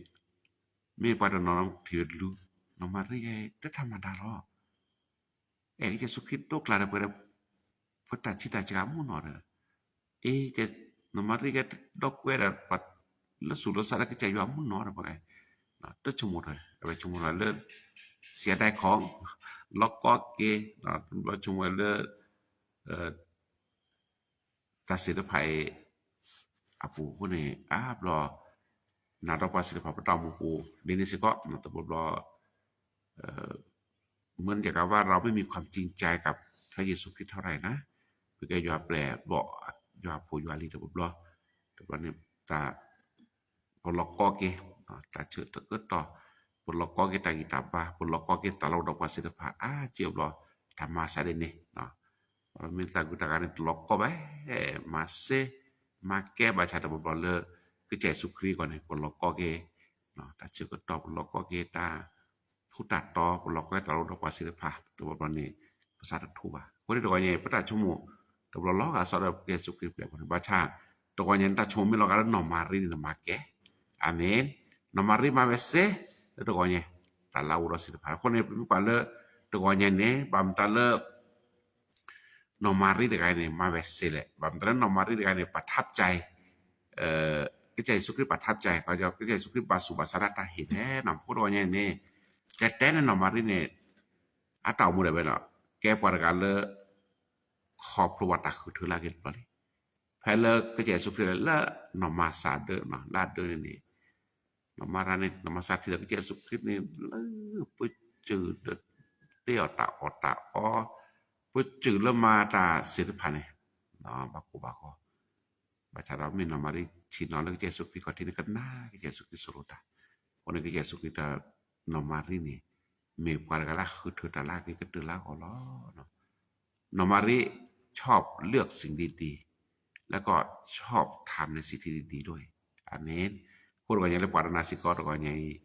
မ့ၢ်ပှၤတနီၤထံၣ်ဝဲလူၤ, နီၢ်မၤရံဂ့ၤ တထးမၤဒါလီၤ အဲၣ်ကစၢ်ယ့ၣ်ၡူးခရံာ်ဒိၣ်ကျါဒီးပှၤဒီး ပတၢ်ဆံးတၢ်စှၤမုၢ်နီၢ်ဒီး, အ့ နီၢ်မၤရံကဲဒီးကွဲဒီး ပှၤလၢသူၣ်လၢသးလၢကစၢ်ယွၤမုၢ်နီၢ်ဒီးပှၤ, တဆိကမိၣ်ထီၣ် အဝဲဆိကမိၣ်ထီၣ်လၢ စံးဒဲးခီ လီၤကီက့ၤ, ဘျီဆိကမိၣ်ဝဲလၢ တၢ်သ့ၣ်တဖၣ်အံၤ အပူၤအဃိန့ၣ် အါဘျီ နာ်ဒီးပှၤသ့ၣ်တဖၣ်ပတၢ်အိၣ်မူပူၤ ဒ်န့ၣ်စ့ၢ်ကီး တဘျီဘျီ เหมือนอย่างกับว่าเราไม่มีความจริงใจกับพระเยซูคริสต์เท่าไหร่นะ, ပကဲယွၤပျဲၢ်ဘီၣ် ယွၤဖိယွၤလံၤတဘျီဘျီ, တဘျီန့ၣ် တၢ် ပလီၤကီက့ၤ တၢ်ဆၢကတီၢ်, ပလီၤကီက့ၤတၢ်ဂံၢ်တၢ်ဘါ, ပလီၤကီက့ၤတၢ်လီၢ်ဒီးပှၤသ့ၣ်တဖၣ် အါက့အဘျီ တၢ်မၤစၢ်ဒ်န့ၣ်, မ့ၢ်တၢ်ဂုၤတၢ်ဂၤန့ၣ် တလီၤကီဘၣ်, မၤစ့ မၤကဲဘၣ်ဆၣ်တဘျီဘျီလၢ ကစၢ်ယ့ၣ်ၡူးခရံာ်အဂီၢ်န့ၣ် ပလီၤကီက့ၤ တၢ်ဆၢကတီၢ်, ပလီၤကီက့ၤတၢ် ထူးတၢ်တီၤ, ပလီၤကီတၢ်လီၢ်ဒီးပှၤသ့ၣ်တဖၣ် တဘျီဘျီန့ၣ် ပသးတထူးဘၣ်. အဃိန့ၣ်တဂီၤညါအံၤ ပတၢ်ဆိကမိၣ် တဘျီလီၤဂာ်စီဒီးကစၢ်ယ့ၣ်ၡူးခရံာ်ပျဲၢ်အဂီၢ်န့ၣ် ဘၣ်ဆၣ် တဂီၤညါန့ၣ် တၢ်ဆိကမိၣ်မ့ၢ်လီၤဂာ်လၢနီၢ်မၤရံန့ၣ် နမၤကဲ, အၤမ့ၣ်, နီၢ်မၤရံမၤဝဲစ့ လၢတဂီၤညါ တၢ်လၢအအိၣ်ဒီးသ့ၣ်တဖၣ်. အဃိန့ၣ် ပမ့ၢ်ကွၢ်လၢ တဂီၤညါန့ၣ် ဘၣ်မတၤလၢ နီၢ်မၤရံတဂၤန့ၣ် မၤဝဲစ့လဲၣ်, ဘၣ်မတၤလၢနီၢ်မၤရံတဂၤန့ၣ် ประทับใจ ကစၢ်ယ့ၣ်ၡူးခရံာ် ประทับใจ ကစၢ်ယ့ၣ်ၡူးခရံာ်ဘၣ်သူၣ်ဘၣ်သးလၢတၢ်ဟ့ၣ်လဲၣ်န့ၣ် အဃိတဂီၤညါန့ၣ် ကတဲန့ၣ်နီၢ်မၤရံန့ၣ် အတၢ်အိၣ်မူဒၣ်ဝဲဒီး ကဲပှၤတဂၤလၢ ခီဖျိဘၣ်တၢ်ဃုထၢလၢအဂ့ၤတဘျီလံ. ဖဲလၢကစၢ်ယ့ၣ်ၡူးခရံာ်လၢနီၢ်မၤစၢ်ဒၢ လၢအဒၢန့ၣ်န့ၣ် နီၢ်မၤရံန့ၣ် နီၢ်မၤစၢ်ထံၣ်ဒီးကစၢ်ယ့ၣ်ၡူးခရံာ်န့ၣ် လၢပစုၢ်ဒီး တ့အီၣ်တၢ်အီၣ်တၢ်အီ ပစုၢ်လၢမၤတၢ်သ့ၣ်တဖၣ်န့ၣ် ဘၣ်ကိၢ်ဘၣ်ဂီၤ ဘၣ်ဆၣ်ဒီးမ့ၢ်နီၢ်မၤရံဆ့ၣ်နီၤလၢကစၢ်ယ့ၣ်ၡူးခရံာ်ခီၣ်ထံးန့ၣ် ကနၣ်ကစၢ်ယ့ၣ်ၡူးခရံာ်စိရိၤတၢ်, အဃိန့ၣ်ကစၢ်ယ့ၣ်ၡူးခရံာ်ဒီးနီၢ်မၤရံန့ၣ် မ့ၢ်ပှၤတဂၤလၢဃုထၢတၢ်လၢအဂ့ၤကတၢၢ်လၢအဂီၢ်လီၤ. နီၢ်မၤရံ ชอบเลือกสิ่งดีๆ แล้วก็ชอบทำในสิ่งที่ดีๆ ด้วย အၤမ့ၣ်. အဃိတဂီၤညါလၢပှၤတနာ်စ့ၢ်ကီးတဂီၤညါအံၤ နီၢ်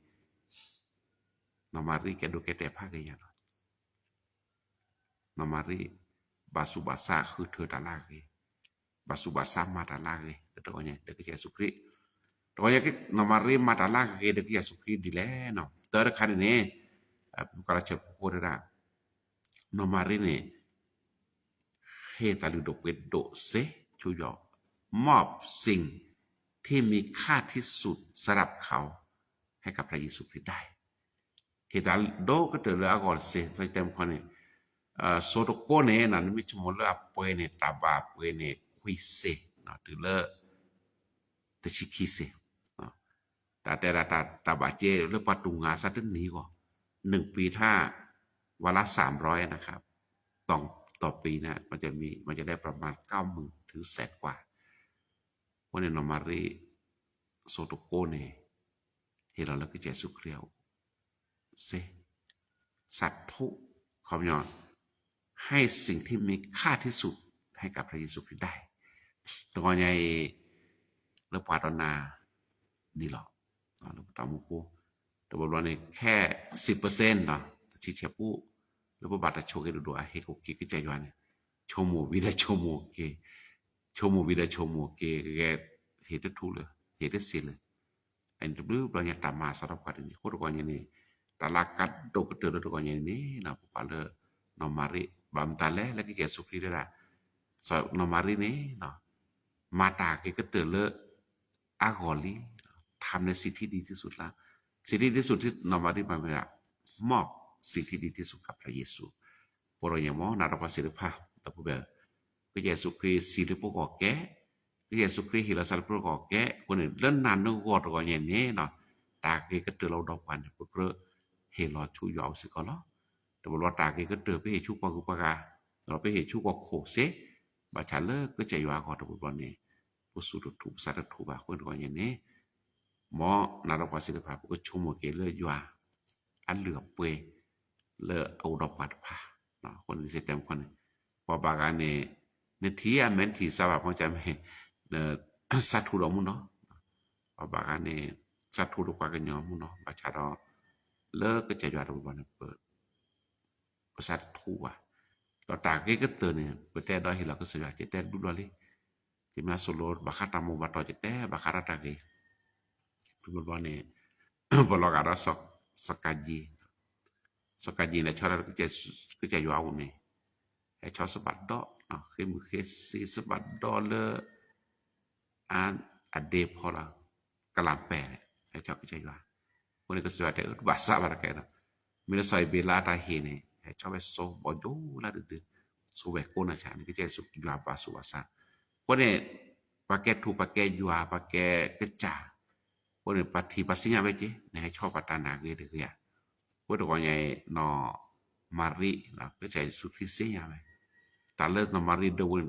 မၤရံကဲဒိးကဲတဲာ်ဖးက့ၤယၤလီၤ. နီၢ်မၤရံ ဘၣ်သူၣ်ဘၣ်သးဃုထၢတၢ်လၢအဂ့ၤ, ဘၣ်သူၣ်ဘၣ်သးမၤတၢ်လၢအဂ့ၤ လၢတဂီၤညါဒီးကစၢ်ယ့ၣ်ၡူးခရံာ်, တဂီၤညါ နီၢ်မၤရံမၤတၢ်လၢအဂ့ၤဒီးကစၢ်ယ့ၣ်ၡူးခရံာ်ဒ်လဲၣ်နီၤ. တၢတခါန့ၣ်န့ၣ် ပကလၢဆၢဖိဒၣ် နီၢ်မၤရံန့ၣ် ဟ့ၣ်တၢ်လုၢ်ဒိၣ်ပှ့ၤဒိၣ်စ့ ဆိယီၤ มอบสิ่งที่มีค่าที่สุดสำหรับเขาให้กับพระเยซูคริสต์ได้ ဟ့ၣ်တၢ်ဒိၣ်ကတၢၢ်လၢအဂီၢ်စ့ စီတဲမခီန့ၣ် စိၤတကိးန့ၣ် နမ့ၢ်ဆိကမိၣ်လၢအပှဲၤန့ၣ် တၢ်ဘၣ်ပှဲၤန့ၣ် ခွံစ့ တုၤလၢ တဆံခံစ့ တၢ်တဲဒၣ်တၢ်ဘၣ်ကဲလၢပှၤတူၢ်ငါစးတနံၤဂီၢ် หนึ่งปีถ้าวันละสามร้อยนะครับ ต่อปีนะ มันจะมี มันจะได้ประมาณเก้าหมื่นถึงแสนกว่า အဃိန့ၣ် နီၢ်မၤရံ စိၤတကိးန့ၣ် ဟ့ၣ်လီၤလၢကစၢ်ယ့ၣ်ၡူးခရံာ်အအိၣ် စ့ စးထူ ခီပညီ ให้สิ่งที่มีค่าที่สุดให้กับพระเยซูคริสต์ได้ တဂီၤညါအံၤ လၢပှၤဒီးနၤန့ၣ်လီၤ. လၢပတၢ်အိၣ်မူပူၤ တဘျီဘျီန့ၣ် ခဲ စံးပၢၢ်စ့ၣ်နီၤ တဆံဆဲးပူ လၢပဘၣ်တၢ်ဆိၣ်ဂ့ၤဒိၣ်ဒိၣ်အဟ့ၣ်ကူၣ်က့ၤကစၢ်ယွၤန့ၣ် ဆိကမိၣ်ဝံၤဒီးဆိကမိၣ်က့ၤ, ဆိကမိၣ်ဝံၤဒီးဆိကမိၣ်က့ၤ ဂဲၤဟ့ၣ်တထူၣ်လၢ ဟ့ၣ်တစ့လၢ အန့ၣ်တဘျုးဘျီညါတၢ်မၤစးထီၣ်ပှၤတန့ၣ် အဃိတဂီၢ်ညါန့ၣ် တၢ်လၢကါဒိၣ်ကတၢၢ်လၢတဂီၢ်ညါန့ၣ်နီၤ ပပှၤလၢ နီၢ်မၤရံ ဘၣ်မတၤလဲၣ် လၢကစၢ်ယ့ၣ်ၡူးခရံာ်တဲဒၣ် နီၢ်မၤရံန့ၣ် မၤတၢ်က့ၤကတၢၢ်လၢ အါဂီၢ်လံ ทำในสิ่งที่ดีที่สุดแล้ว สิ่งที่ดีที่สุดที่ နီၢ်မၤရံ မၤမ့ၢ်ဒၣ် มอบสิ่งที่ดีที่สุดกับพระเยซู ပရိညါမ့ၢ်နၤဒီးပှၤသ့ၣ်တဖၣ် ဒီပုၢ်ဝဲၢ် ကစၢ်ယ့ၣ်ၡူးခရံာ်စံးလၢပဂီၢ်ကဲ, ကစၢ်ယ့ၣ်ၡူးခရံာ်ဟ့ၣ်လီၤစၢ်လၢပဂီၢ်ကဲ အဃိန့ၣ် လၢနၤနဂီၢ်တဂီၢ်ညါန့ၣ်နီၤ တၢ်က့ၤကတၢၢ်လၢအိၣ်ဒီးပှၤန့ၣ် ပကြၢးဟ့ၣ်လီၤဆူယွၤအအိၣ်စ့ၢ်ကီးလီၤ. တဘျီဘျီတၢ်က့ၤကတၢၢ် ပဟ့ၣ်ဆူပှၤဂုၤပှၤဂၤ, ဒီးပဟ့ၣ်ဆူဟီၣ်ခိၣ်စ့, ဘၣ်ဆၣ်လၢကစၢ်ယွၤအဂီၢ်တဘျီဘျီန့ၣ် ပစူၢ်တထူၣ်ပသးတထူၣ်ဘၣ် အဃိန့ၣ်တဂီၢ်ညါန့ၣ် မ်နၤဒီးပှၤသ့ၣ်တဖၣ် ပကဆိကမိၣ်က့ၤလၢယွၤ အလုၢ်အပှ့ၤ လၢအအိၣ်ဒီးပှၤတဖၣ်, အဃိန့ၣ် စံးတဲမခီန့ၣ် ပှၤဘၣ်ဂၤန့ၣ် နထံၣ်အမဲာ်နထံၣ်စးဘၣ် မ့ၢ်ကမ့ၢ် စးထူၣ်ဒီးမုၢ်နီၤ, ပှၤဘၣ်ဂၤန့ၣ် စးထူၣ်ဒီးပှၤကညီမုၢ်နီၤ, ဘၣ်ဆၣ်ဒီး လၢကစၢ်ယွၤတဘျီဘျီန့ၣ် ပ ပစးတထူၣ်ဘၣ်, ဒီးတၢ်ဂ့ၤကတၢၢ်န့ၣ် ပတဲဒီးဟ့ၣ်လီၤကစၢ်ယွၤ ယတဲတဘျီဘျီလံ, ယမ့ၢ်ဆိလိ ဘၣ်ဃးတၢ်မိၢ်ဘၣ်တီၢ် ယတဲဘၣ်ဃးဒီးတၢ်ဂ့ၤ, တဘျီဘျီန့ၣ် ပလီၤဂာ်ဒီး စီၤကၤယံၣ်, စီၤကၤယံၣ်န့ၣ် ဆီဒၣ် ကစၢ်ယွၤအအိၣ်န့ၣ် ဟဲဆီစးဘၣ်ဒီး ဃ့မုၢ်ဃ့ဆ့စးဘၣ်ဒီးလၢ အဒ့ဖီလီၤ ကလးပဲၢ် ဟဲဆီကစၢ်ယွၤ, အဃိန့ၣ် ကစၢ်ယွၤတဲ တဘၣ်စးဘၣ်တကဲဒီး, မ့ၢ်လၢစီၤအ့ၤဘ့လးအတၢ်ဟ့ၣ်န့ၣ် ဟဲဆီဝဲစိဘီယိလၢဒုးဒုး, စိဝဲကိးနၤဆၣ်န့ၣ် ကစၢ်ယွၤဘၣ်ဆိၣ်ဘၣ်စး, အဃိန့ၣ် ပှၤကဲထူၣ်ပှၤကဲယွၤ ပှၤကဲကစၢ်, အဃိန့ၣ် ပှၤထံၣ်ပှၤစံၣ်ညီၣ်ဝဲက့ၤ နဟဲဆီပှၤတၢ်နာ်ဂ့ၤတဂ့ၤဧါ, အဃိတဂီၢ်ညါအံၤ နီၢ်မၤရံ ကစၢ်ယ့ၣ်ၡူးခရံာ်စံၣ်ညီၣ်ဝဲ, တၢ်လၢနီၢ်မၤရံဒိးဝဲ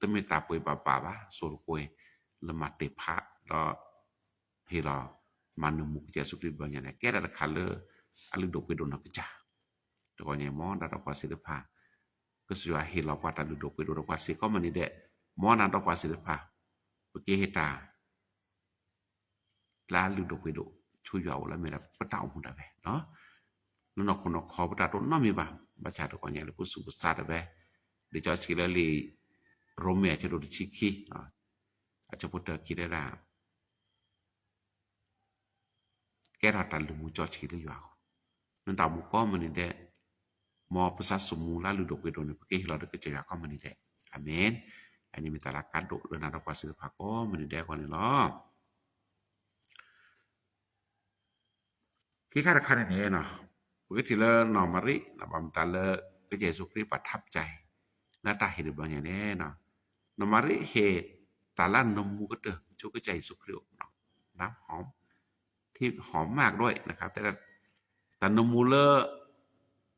တမ့ၢ်တၢ်ပှ့ၤဘၣ်ဘၣ်ဘၣ် စိၤတကွဲၤ လၢမၤတ့ၢ်ဖး ဒီး ဟ့ၣ်လီၤ မၤနၢမူကစၢ်ယ့ၣ်ၡူးခရံာ်တဘျီညါန့ၣ် ကဲဒၣ်တခါလၢ အလုၢ်ဒိၣ်ပှ့ၤဒိၣ်နီၢ်ကစၢ်, တဂီၢ်ညါအံၤ မ်နၤဒီးပှၤသ့ၣ်တဖၣ် ကစၢ်ယွၤဟ့ၣ်လီၤပှၤတၢ်လုၢ်ဒိၣ်ပှ့ၤဒိၣ်ဒီးပှၤစ့ၢ်ကီးမနုၤဒဲး, မ်နၤဒီးပှၤသ့ၣ်တဖၣ် ပကဟ့ၣ်တၢ် လၢအလုၢ်ဒိၣ်ပှ့ၤဒိၣ်ဆူယွၤအအိၣ်လၢအမ့ၢ်ဒၣ်ပတၢ်အိၣ်မူဒၣ်ဝဲ, လၢနီၢ်ခိနီၢ်ခီပတၢ်တအိၣ်နီတမံၤဘၣ်, ဘၣ်ဆၣ်တဂီၢ်ညါလၢပစူၢ်ပစါတဝဲ, ဒ်ကၠီဆံးလၢလံာ် ရိမ့ၤအဆၢဒိၣ်တဆံခံ အဆၢဖိတၢခံတဲဒၣ် ကဲထီၣ်တၢ်လုၢ်မူကၠီဆံးလၢယွၤအဂီၢ်, နတၢ်အိၣ်မူကိးမုၢ်နံၤဒဲး, မ်ပစံးမူလၢအလုၢ်ဒိၣ်ပှ့ၤဒိၣ်န့ၣ် ပကဟ့ၣ်လီၤဒီးကစၢ်ယွၤကိးမုၢ်နံၤဒဲး, အၤမ့ၣ်, အန့ၣ်မ့ၢ်တၢ်လၢကါဒိၣ်လၢနၤဒီးပှၤသ့ၣ်တဖၣ်ကိးမုၢ်နံၤဒဲးအဂီၢ်န့ၣ်လီၤ. ခံခါတခါန့ၣ်န့ၣ်, ပကထံၣ်လၢနီၢ်မၤရံ ဘၣ်မတၤလၢ ကစၢ်ယ့ၣ်ၡူးခရံာ်ပာ်ထးပကၠဲ လၢတၢ်ဟ့ၣ်တဘျီညါန့ၣ်, နီၢ်မၤရံဟ့ၣ်တၢ်လၢနၢမူကတၢၢ် ဆူကစၢ်ယ့ၣ်ၡူးခရံာ်အအိၣ်, နၢဟီၣ် ထံဟီၣ်မးကဒီး, တၢ်နၢမူလၢ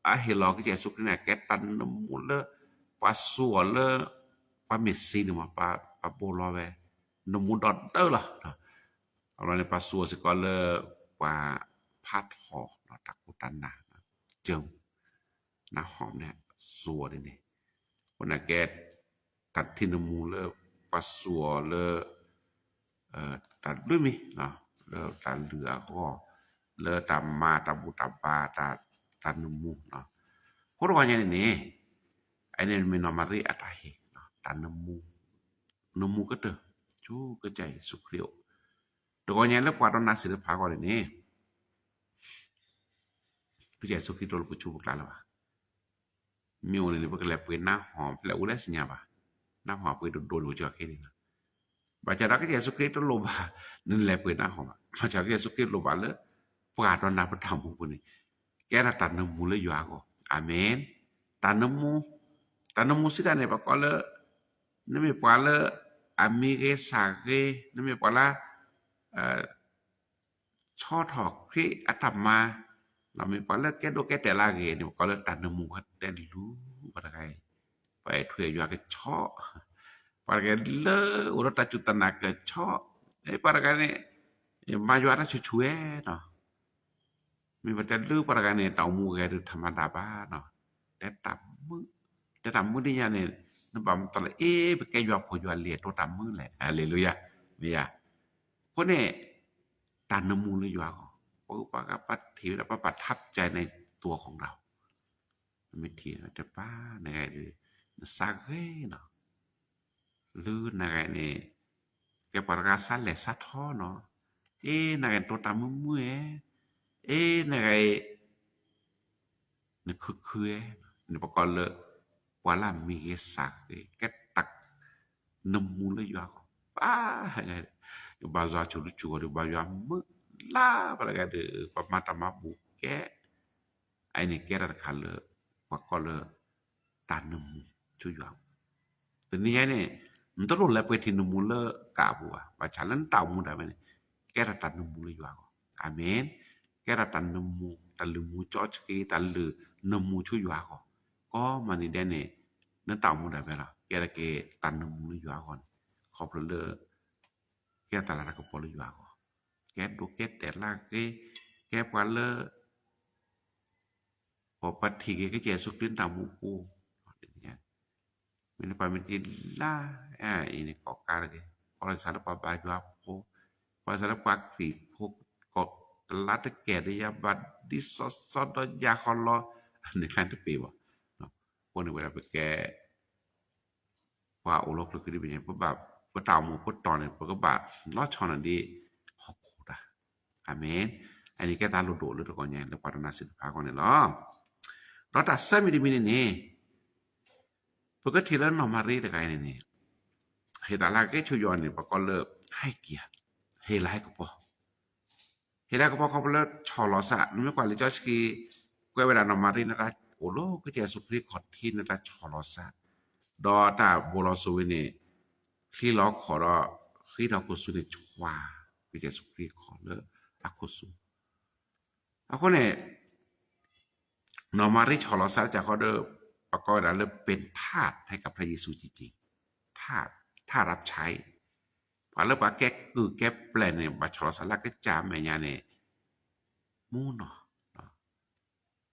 အဟ့ၣ်လီၤကစၢ်ယ့ၣ်ၡူးခရံာ်န့ၣ် ကဲတၢ်နၢမူလၢ ပှၤစူၤအီၤလၢ ပှၤမ့ၢ်စံးန့ၣ်မး ပှၤဘိးလီၤဝဲ နၢမူဒီးဒၢလီၤ. အဘျီန့ၣ် ပှၤစူၤအီၤစ့ၢ်ကီးလၢ ပှၤဖးထီၣ်တၢ်ခိၣ်တၢ်နၢ် ကၠၢ နၢဟီၣ်န့ၣ် စူၤအီၤဒ်န့ၣ်, အဃိန့ၣ်ကဲ တၢ်ထံၣ်နၢမူလၢ ပှၤစူၤအီၤလၢ တၢ်ဘျုးမံၤ လၢတၢ်လုၢ်အဂီၢ်, လၢတၢ်မၤတၢ်ဘူၣ်တၢ်ဘါ တၢ်နၢမူ, အဃိတဂီၢ်ညါန့ၣ်န့ၣ်, အန့ၣ်မ့ၢ်နီၢ်မၤရံအတၢ်ဟ့ၣ် တၢ်နၢမူ, နၢမူကတၢၢ် ဆူကစၢ်ယ့ၣ်ၡူးခရံာ်အအိၣ်, တဂီၢ်ညါလၢပှၤဒီးနၤသ့ၣ်တဖၣ်အဂီၢ်န့ၣ်န့ၣ် ကစၢ်ယ့ၣ်ၡူးခရံာ်တအိၣ်လၢပဆူပကျါလၢၤဘၣ်. မ့ၢ်အိၣ်န့ၣ်န့ၣ် ပကလဲၤပှ့ၤနၢ်ဟီၣ် ဖဲလဲၣ်အိၣ်လဲၣ်သ့ၣ်ညါဘၣ်. နၢ်ဟီၣ်ပှ့ၤဒိၣ်ဒိၣ်န့ၣ် အိၣ်ကၠီခဲန့ၣ်လီၤ. ဘၣ်ဆၣ်ဒီးကစၢ်ယ့ၣ်ၡူးခရံာ်တလိၣ်ဘၣ် နလဲၤပှ့ၤနၢ်ဟီၣ်ဘၣ်. ဘၣ်ဆၣ်ကစၢ်ယ့ၣ်ၡူးခရံာ်လိၣ်ဘၣ်လၢ ပှၤဒီးနၤပတၢ်အိၣ်မူပူၤန့ၣ် ကဲဒၣ်တၢ်နၢမူလၢယွၤအဂီၢ်. အၤမ့ၣ်. တၢ်နၢမူ, တၢ်နၢမူစံးတၢ်န့ၣ် ပကိးလၢ နမ့ၢ်ပှၤလၢ အမံၤဂ့ၤစၢ်ဂ့ၤ, နမ့ၢ်ပှၤလၢ ဆီထီၣ်ခရံာ်အတၢ်မၤ, မ့ၢ်ပှၤလၢကဲဒိၣ်ကဲတဲာ်လၢအဂ့ၤန့ၣ် ပကိးလၢတၢ်နၢမူတဲလူၤ ပှၤတဂၤအံၤ, ပှၤအဲၣ်ထူအဲၣ်ယွၤကဆီ, ပှၤတဂၤလၢအိၣ်ဒီးတၢ်စူၢ်တၢ်နာ်ကဆီ, ပှၤတဂၤန့ၣ် မၤယွၤတၢ်ဆူၣ်ဆူၣ်ဝဲနီၤ. မ့ၢ်ပတဲလူၤပှၤတဂၤန့ၣ် တၢ်အိၣ်မူဂဲၤဒုးထးမၤဒၣ်ဘၣ်နီၤ, တဲတၢ်မုာ်, တဲတၢ်မုာ်ဒ်ညါန့ၣ် နဘၣ်မတၤလၢ အ့ ပကဲယွၤဖိယွၤလံၤ တိတၢ်မုာ်လဲၣ်, ဟါလ့လူယၤ, မ့ၢ်ယၤ. အဃိန့ၣ် တၢ်နၢမူလၢယွၤအဂီၢ်, ပှၤဂုၤပှၤဂၤ ပှၤထံၣ်ဝဲဒၣ် ပှၤ ประทับใจ ในตัวของเรา, မ့ၢ်ထံၣ်တပၤ နဂၤဒီး နစၢ်ဂ့ၤနီၤ, လၢနဂၤန့ၣ် ကဲပှၤတဂၤစၢ်လဲၤစၢ်ထီနီၤ, အ့ နဂၤန့ၣ် တိတၢ်မုာ်မုာ်ဧဲ, အ့ နဂၤအံၤ နခုခုဧဲ, န့ၣ်ပကိးလၢ ပှၤလၢအမံၤဂ့ၤစၢ်ဂ့ၤ ကဲတၢ်နမူလၢယွၤအဂီၢ်, ပှၤ ဘါယွၤဆိၣ်ဒူဆိၣ်ဂီၤဒီး ဘါယွၤမုာ်လၢ် ပှၤတဂၤဒီး ပှၤမၤတၢ်မၤဘူၣ်ကဲ, အအံၤန့ၣ်ကဲတၢ်တခါလၢ ပှၤကိးလၢ တၢ်နမူဆိယွၤအဂီၢ်, တနံၤညါန့ၣ် နတလိၣ်လဲၤပှ့ၤထံၣ်နမူလၢကးအပူၤဘၣ်, ဘၣ်ဆၣ်လၢနတၢ်အိၣ်မူဒၣ်ဝဲန့ၣ် ကဲထီၣ်တၢ်နမူလၢယွၤအဂီၢ်, အၤမ့ၣ်, ကဲထီၣ်တၢ်နမူ တၢ်လုၢ်မူကၠီဆှံ တၢ်လုၢ်နမူဆိယွၤအဂီၢ်, ကိးမုၢ်နံၤဒဲးန့ၣ် နတၢ်အိၣ်မူဒၣ်ဝဲလီၤ ကဲထီၣ်က့ၤတၢ်နမူလၢယွၤအဂီၢ်န့ၣ်, ခီဖျိလၢ ကဲတၢ်လၤတၢ်ကပီၤလၢယွၤအဂီၢ်, ကဲဒိးကဲတဲာ်လၢက့ၤ, ကဲပှၤလၢ ပှၤပှၤထံၣ်က့ၤကစၢ်ယ့ၣ်ၡူးခရံာ်တၢ်မူပူၤ, မ့ၢ်နပှၤမ့ၢ်တ့လၢ အံၤန့ၣ် ကိးကါတဂ့ၤ, ကိးလီၤစၢ်လၢပှၤဘါယွၤဖိ, ကိးလီၤစၢ်လၢပှၤခရံာ်ဖိ, ကိးတလါတကဲာ်ဒီးယၤဘၣ်ဒ်စီစီဒီးယၤဃီလီၤ, န့ၣ်ချါတပ့ၤဘၣ်, အဃိန့ၣ်ဝဲဒၣ်ပကဲ ပှၤအိၣ်လၢခရံာ်ဒ်ဘၣ်န့ၣ် ပဘၣ် ပတၢ်အိၣ်မူပတီၢ်န့ၣ် ပကဘၣ်လီၤဆီန့ၣ်ဒ်ဟီၣ်ခိၣ်တၢ်, အၤမ့ၣ်, အန့ၣ်ကဲတၢ်လိၣ်ဒိၣ်လၢတကီၢ်ညါလၢပှၤတနါစံးတဖၣ်အဂီၢ်န့ၣ်လီၤ. ဒီးတၢ်ဆၢမံၤတမံၤန့ၣ်န့ၣ် ပကထံၣ်လၢနီၢ်မၤရံတဂၤအံၤန့ၣ်န့ၣ် ဟ့ၣ်သးလၢကဲဆိယွၤန့ၣ် ပကိးလၢ ဟဲက့ၤ, ဟ့ၣ်လၤဟဲကပီၤ ဟ့ၣ်လၤဟဲကပီၤခီဖျိလၢဆီၣ်လီၤစၢ်, နမ့ၢ်ကွၢ်လံာ်စီဆှံ ကွဲးဝဲဒၣ်နီၢ်မၤရံန့ၣ်တၢ်အိၣ်လၢကစၢ်ယ့ၣ်ၡူးခရံာ်ခီၣ်ထံးန့ၣ်တၢ်ဆီၣ်လီၤစၢ်, ဒီးတၢ်ဘိးလီၤစိၤဝဲန့ၣ် ချံလီၤခီၣ်ဒီး ဃ့ထီၣ်ခိၣ်ဆူန့ၣ် ဆှၢကစၢ်ယ့ၣ်ၡူးခရံာ်ခီၣ်လၢအခိၣ်ဆူ အဃိန့ၣ် နီၢ်မၤရံဆီၣ်လီၤစၢ်တၢ်ဃီဒီး ပကိးဝဲဒၣ်လၢ เป็นทาสให้กับพระเยซูจริงๆ ทาสรับใช้ ပှၤလၢပှၤကဲကုၢ်ကဲပျဲၢ်န့ၣ် ဘၣ်ဆီၣ်လီၤစၢ်လၢအကစၢ်မဲာ်ညါန့ၣ် မူနီၢ်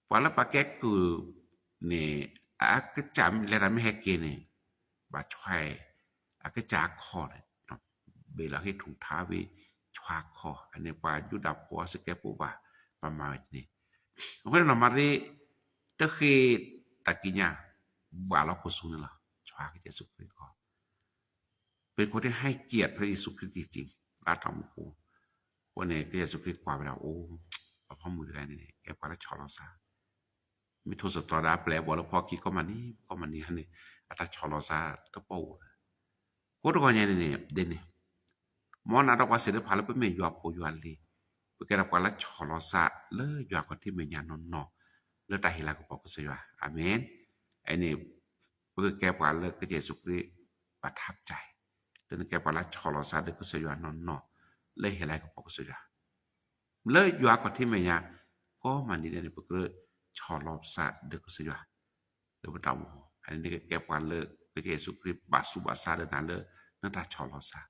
ပှၤလၢပှၤကဲကုၢ်န့ၣ် အကစၢ်လဲၤတၢ်မ့ၢ်ဟဲက့ၤန့ၣ် ဘၣ်ဆှၢ အကစၢ်အခီၣ်န့ၣ် ဘ့ၣ်လီၤဟ့ၣ်ထူၣ်ထါဝံၤ ဆှၢအခီၣ် အန့ၣ်ပှၤယူဒၤဖိအစကဲဖိဘၣ် ပမၤဝဲန့ၣ် အဃိန့ၣ်နီၢ်မၤရံ တဃ့ၢ်တၢ်ကံးညာ် ဘၣ်လီၤခိၣ်ဆူန့ၣ်လီၤ ဆှၢကစၢ်ယ့ၣ်ၡူးခရံာ်အခီၣ် เป็นคนที่ให้เกียรติพระเยซูคริสต์จริงๆ လၢတၢ်အိၣ်မူပူၤ အဃိန့ၣ် ကစၢ်ယ့ၣ်ၡူးခရံာ်ကွၢ်ဝဲဒၣ်အိၣ် ပှၤဖီမုၢ်တဂၤန့ၣ် ကဲပှၤလၢဆီၣ်လီၤစၢ် မ့ၢ်ထိၣ်သတြီၤဒၣ်ပျဲၢ်အဘီၣ်လၢဖီခံကိးမုၢ်နံၤ ကိးမုၢ်နံၤန့ၣ် အတၢ်ဆီၣ်လီၤစၢ်တပီၢ်အိၣ်ဒီး အဃိတဂီၢ်ညါန့ၣ်န့ၣ် ဒ်န့ၣ် မ်နၤဒီးပှၤစံးတဖၣ်လၢပမ့ၢ်ယွၤဖိယွၤလံၤ ပကဲဒၣ်ပှၤလၢဆီၣ်လီၤစၢ်လၢယွၤခီၣ်ထံးမဲာ်ညါနီၢ်နီၢ် လၢတၢ်ဟ့ၣ်လၤကပီၤကစၢ်ယွၤ အၤမ့ၣ် အန့ၣ် ပကကဲပှၤလၢကစၢ်ယ့ၣ်ၡူးခရံာ် ประทับใจ လၢနကဲပှၤလၢဆီၣ်လီၤစၢ်ဒီးကစၢ်ယွၤနီၢ်နီၢ် လၢဟ့ၣ်လၤကပီၤကစၢ်ယွၤ လၢယွၤခီၣ်ထံးမဲာ်ညါ ကိးမုၢ်နံၤဒဲးန့ၣ် ပကဆီၣ်လီၤစၢ်ဒီးကစၢ်ယွၤ လၢပတၢ်အိၣ်မူ အန့ၣ်နကကဲပှၤလၢကစၢ်ယ့ၣ်ၡူးခရံာ်ဘၣ်ဆူးဘၣ်ဆါဒီးနၤလၢနတၢ်ဆီၣ်လီၤစၢ်